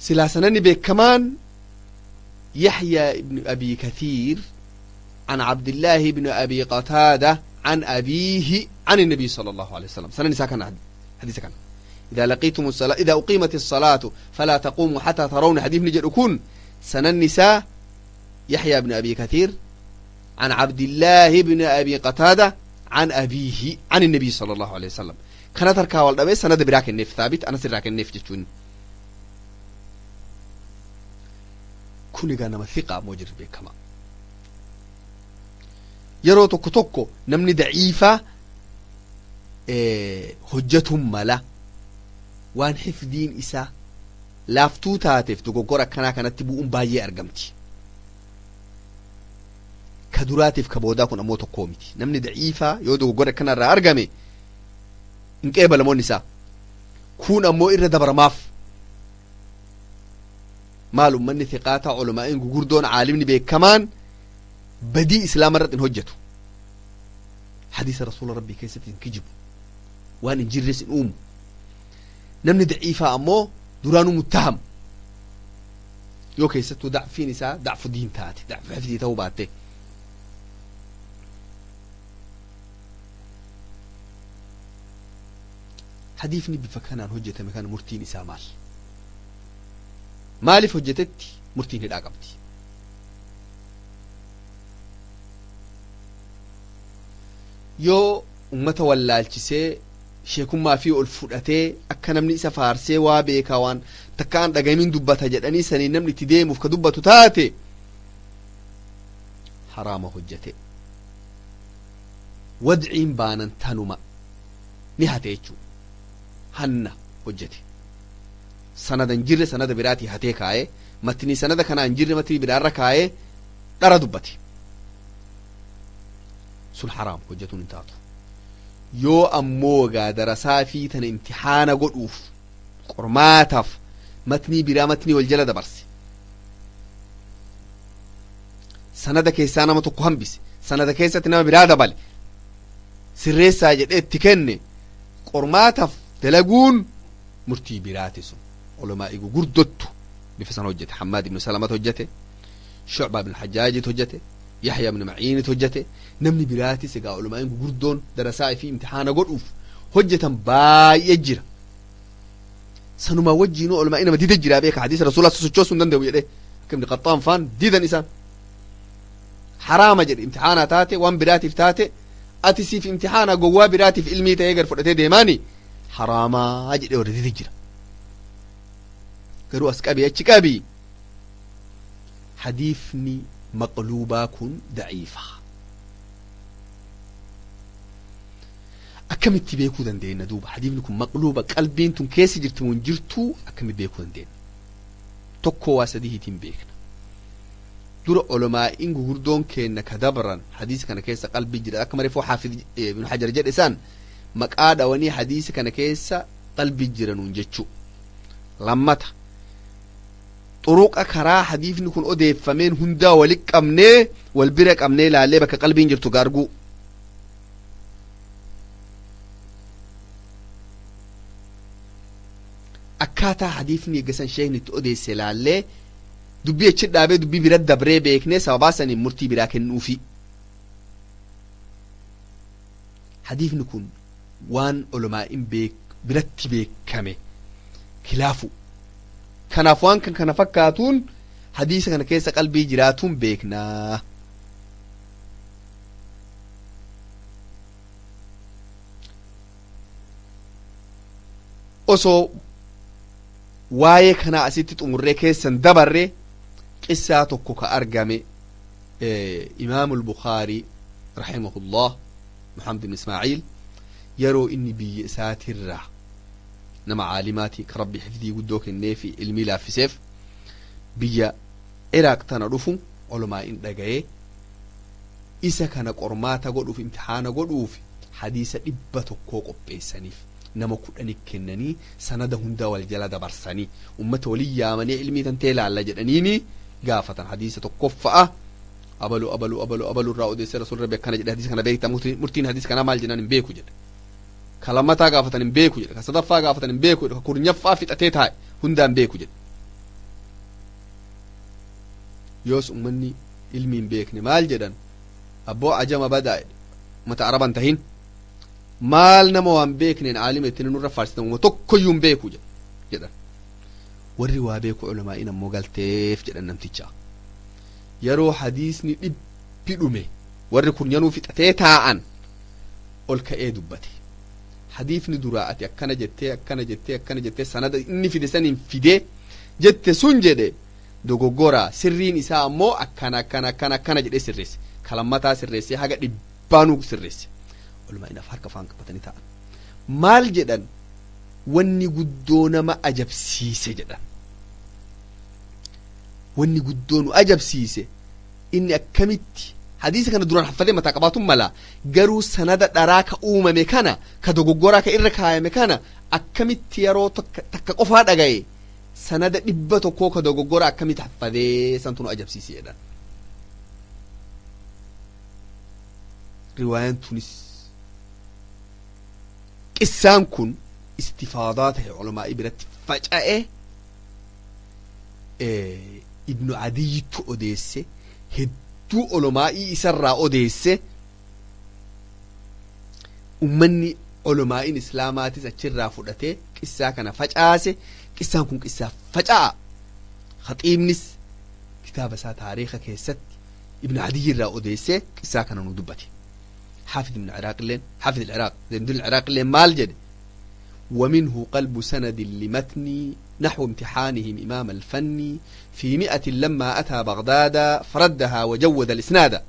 silaa sananni beekamaan يحيى بن أبي كثير عن عبد الله بن أبي قتادة عن أبيه عن النبي صلى الله عليه وسلم سنن ساكن حديث كان إذا لقيتم الصلاة إذا أقيمت الصلاة فلا تقوموا حتى ترون حديث نجد أكون سنن النساء يحيى بن أبي كثير عن عبد الله بن أبي قتادة عن أبيه عن النبي صلى الله عليه وسلم كان تركها والأبي سند براك النف ثابت أنا سراك النف جتون kun egaa nama thiqaa moo jiru beekama yeroo tokko tokko namni daciifaa hojjetuun mala waan xifdiin isaa laaftuu taateef dogoggora akkanaa kanatti bu'uun baay'ee argamti ka duraatiif ka boodaa kun ammoo tokkoo miti namni daciifaa yoo dogoggora akkana irraa argame hin qeebalamoonni isaa kun ammoo irra dabaramaaf maal ummanni thiqaataa culamaa'in gugurdoon caalimni beekamaan badii islaama irratti hin hojjetu hadiisa rasuula rabbii keessatti hin kijibu waan hin jirres hin uumu namni daciifaa ammoo duraanuu muttaham yoo keessattuu dacfiin isaa dacfu diin taate dacfu xifdii ta'uu baatte hadiifni bifa kanaan hojjetame kana murtiin isaa maal maaliif hojjetetti murtiin hidhaa qabdi yoo ummata wallaalchisee sheekummaa fi ol fudhatee akka namni isa faarsee waa beekaa waan takka an dhagamin dubbata jedhanii sanii namni itti deemuuf ka dubbatu taate haraama hojjete wadciin baanan tanuma ni hate jechuu hanna hojjete sanada hin jirre sanada biraatii hatee kaa'ee matni sanada kanaa hin jirre matni biraarra kaa'ee dhara dubbate sun haraam hojjetuun hin taatu yoo ammoo gaa darasaa fi tana imtixaana godhuuf qormaataaf matnii biraa matnii wal jala dabarse sanada keessaa nama tokko hambise sanada keessatti nama biraa dabale sirreessaa jedhee itti kenne qormaataaf dalaguun murtii biraati sun culamaa'i gurguddottu bifa sana hojjete hammaad ibnu salamatu hojjete shucbaa ibnu xajaajitu hojjete yaxya ibnu maciinitu hojjete namni biraatis egaa culamaa'in gurguddoon darasaa fi imtixaana godhuuf hojjetan baay'ee jira sanumaa wajjiinuu culamaa'ii nama dida jiraa beeka hadiisa rasuulaa sosochoosuu hin danda'u jedhe akka ibni qaxxaan faan didan isaan haraama jedhe imtixaanaa taate waan biraatiif taate ati siif imtixaana gowwaa biraatiif ilmii ta'ee gar fudhatee deemaani haraamaa jedhe warra dida jira garuu as qabi achi qabi hadiifni maqluubaa kun daciifa akkamitti beekuu dandeenya duuba hadiifni kun maqluuba qalbiin tun keessa jirti mun jirtuu akkamitti beekuu dandeenya tokko waa sadiitiin beekna Dura olomaa'iin gugurdoon keenna ka dabran hadiisa kana keessa qalbii jira akka mareefoo Xaafid Ibnu Hajar jedhe isaan maqaa dhawanii hadiisa kana keessa qalbii jira nuun jechuu. Lammata, xuruqa karaa hadiifni kun odeeffameen hundaa wali qabnee wal bira qabnee laallee bakka qalbiin jirtu gaarguu. Akkaataa hadiifni eeggasan sheekni itti odeesse laallee dubbii achi dhaabee dubbii bira dabree beeknee sababaa saniin murtii biraa kennuufi. Hadiifni kun waan olomaa'in biratti beekame kilaafu. Kanaaf waan kan kana fakkaatuun hadiisa kana keessa qalbii jiraatuun beeknaa. Osoo waa'ee kanaa asitti xumurree keessan dabarre, qissaa tokko ka argame Imaamu Albukaarii rahimahullah, Muhammad ibn Ismaaciil, yeroo inni biyya isaatirraa nama caalimaati ka Rabbi xifdii guddoo kennee fi ilmii laaffiseef biyya Iraaq tana dhufu, olomaa'in dhaga'ee isa kana qormaata godhuuf, imtixaana godhuuf hadiisa 100 qopheessaniif, nama 10 kennanii, sanada hundaa wal jala dabarsanii, ummata walii yaamanii ilmii tantee laalla jedhaniini gaafatan. Hadiisa tokkoffa'a abalu abalu abalu abalu irraa odeesse, Rasuul Rabbi akkana jedhe, hadiisa kana beekta, murtiin hadiisa kanaa maal jennaan, hin beeku jedhe. Ka lammataa gaafatan, hin beeku jedhe. Ka sadaffaa gaafatan, hin beeku jedhe. Ka 10ffaa fixatee taa'e, hundaa hin beeku jedhe. Yoos ummanni ilmi hin beekne maal jedhan? Abboo, ajama badaa jedhe, ummata Araban tahin, maal nama waan beekneen aalima ittiin nurra faarsitan, uma tokkoyyuu hin beeku jedhan. Warri waa beeku ulamaa'in ammoo galteef jedhan namticha. Yeroo hadiisni 100 dhume, warri kurnyanuu fixatee taa'an, ol ka'ee dubbate. Hadiifni duraa ati akkana jettee, akkana jettee, akkana jettee, sanada inni fide saniin fidee jette sun jedhe dogoggora, sirriin isaa ammoo akkana akkana akkana akkana jedhee sirreesse. Kalammataa sirreesse, haga dhibbaanuu sirreesse. Olumaa harka afaan qabatanii ta'an. Maal jedhan? Wanni guddoo nama ajabsiise jedhan, wanni guddoo nu ajabsiise, inni akkamitti hadiisa kana duraan haffatee mataa qabaatun mala, garuu sanada dharaa ka uumame kana, ka dogoggoraa ka irra kaayame kana, akkamitti yeroo takka qofaa dhagaye sanada 100 ka dogoggoraa akkamitti haffatee, santu nu ajabsiise jedhan. Riwaayaan tunis, qissaan kun istifaadaa tahe, culamaa'ii biratti faca'e. Ibnu Adiyyitu odeesse, hedduu olomaa'ii isarraa odeesse. Ummanni olomaa'iin islaamaatis achirraa fudhatee qissaa kana facaase. Qissaan kun qissaa faca'a. Khaxiibnis kitaaba isaa taariika keessatti Ibnu Adiyyi irraa odeesse, qissaa kana nu dubbate. Xaafid Ibn Ciraaq illeen, Xaafid Alciraaq Zaynuddin Alciraaq illeen maal jedhe? ومنه قلب سند لمتن نحو امتحانهم إمام الفن في 100 لما أتى بغداد فردها وجود الإسناد.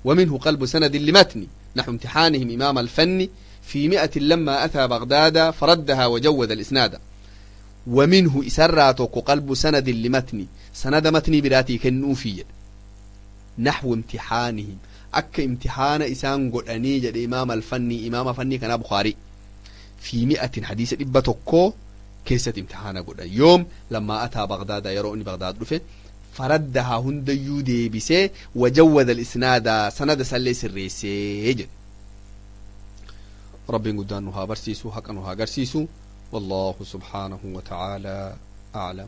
ومنه قلب سند لمتن نحو امتحانهم إمام الفن في 100 لما أتى بغداد فردها وجود الإسناد. ومنه إسراتك قلب سند لمتن، سند متني براتي كنوفي، نحو امتحانهم أك امتحان إسان قرأني جد إمام الفني، إمام فني كان بخاري، في 100 حديث 100 keessatti imtixaana godhan. Yoom? لما أتى بغداد، yeroo inni Bagdaad dhufe، فردها hundayyuu deebisee، وجود الإسناد sanada sallee sirreessee jedhe. Rabbiin guddaan nu haa barsiisu, haqa nu haa agarsiisu. والله سبحانه وتعالى أعلم.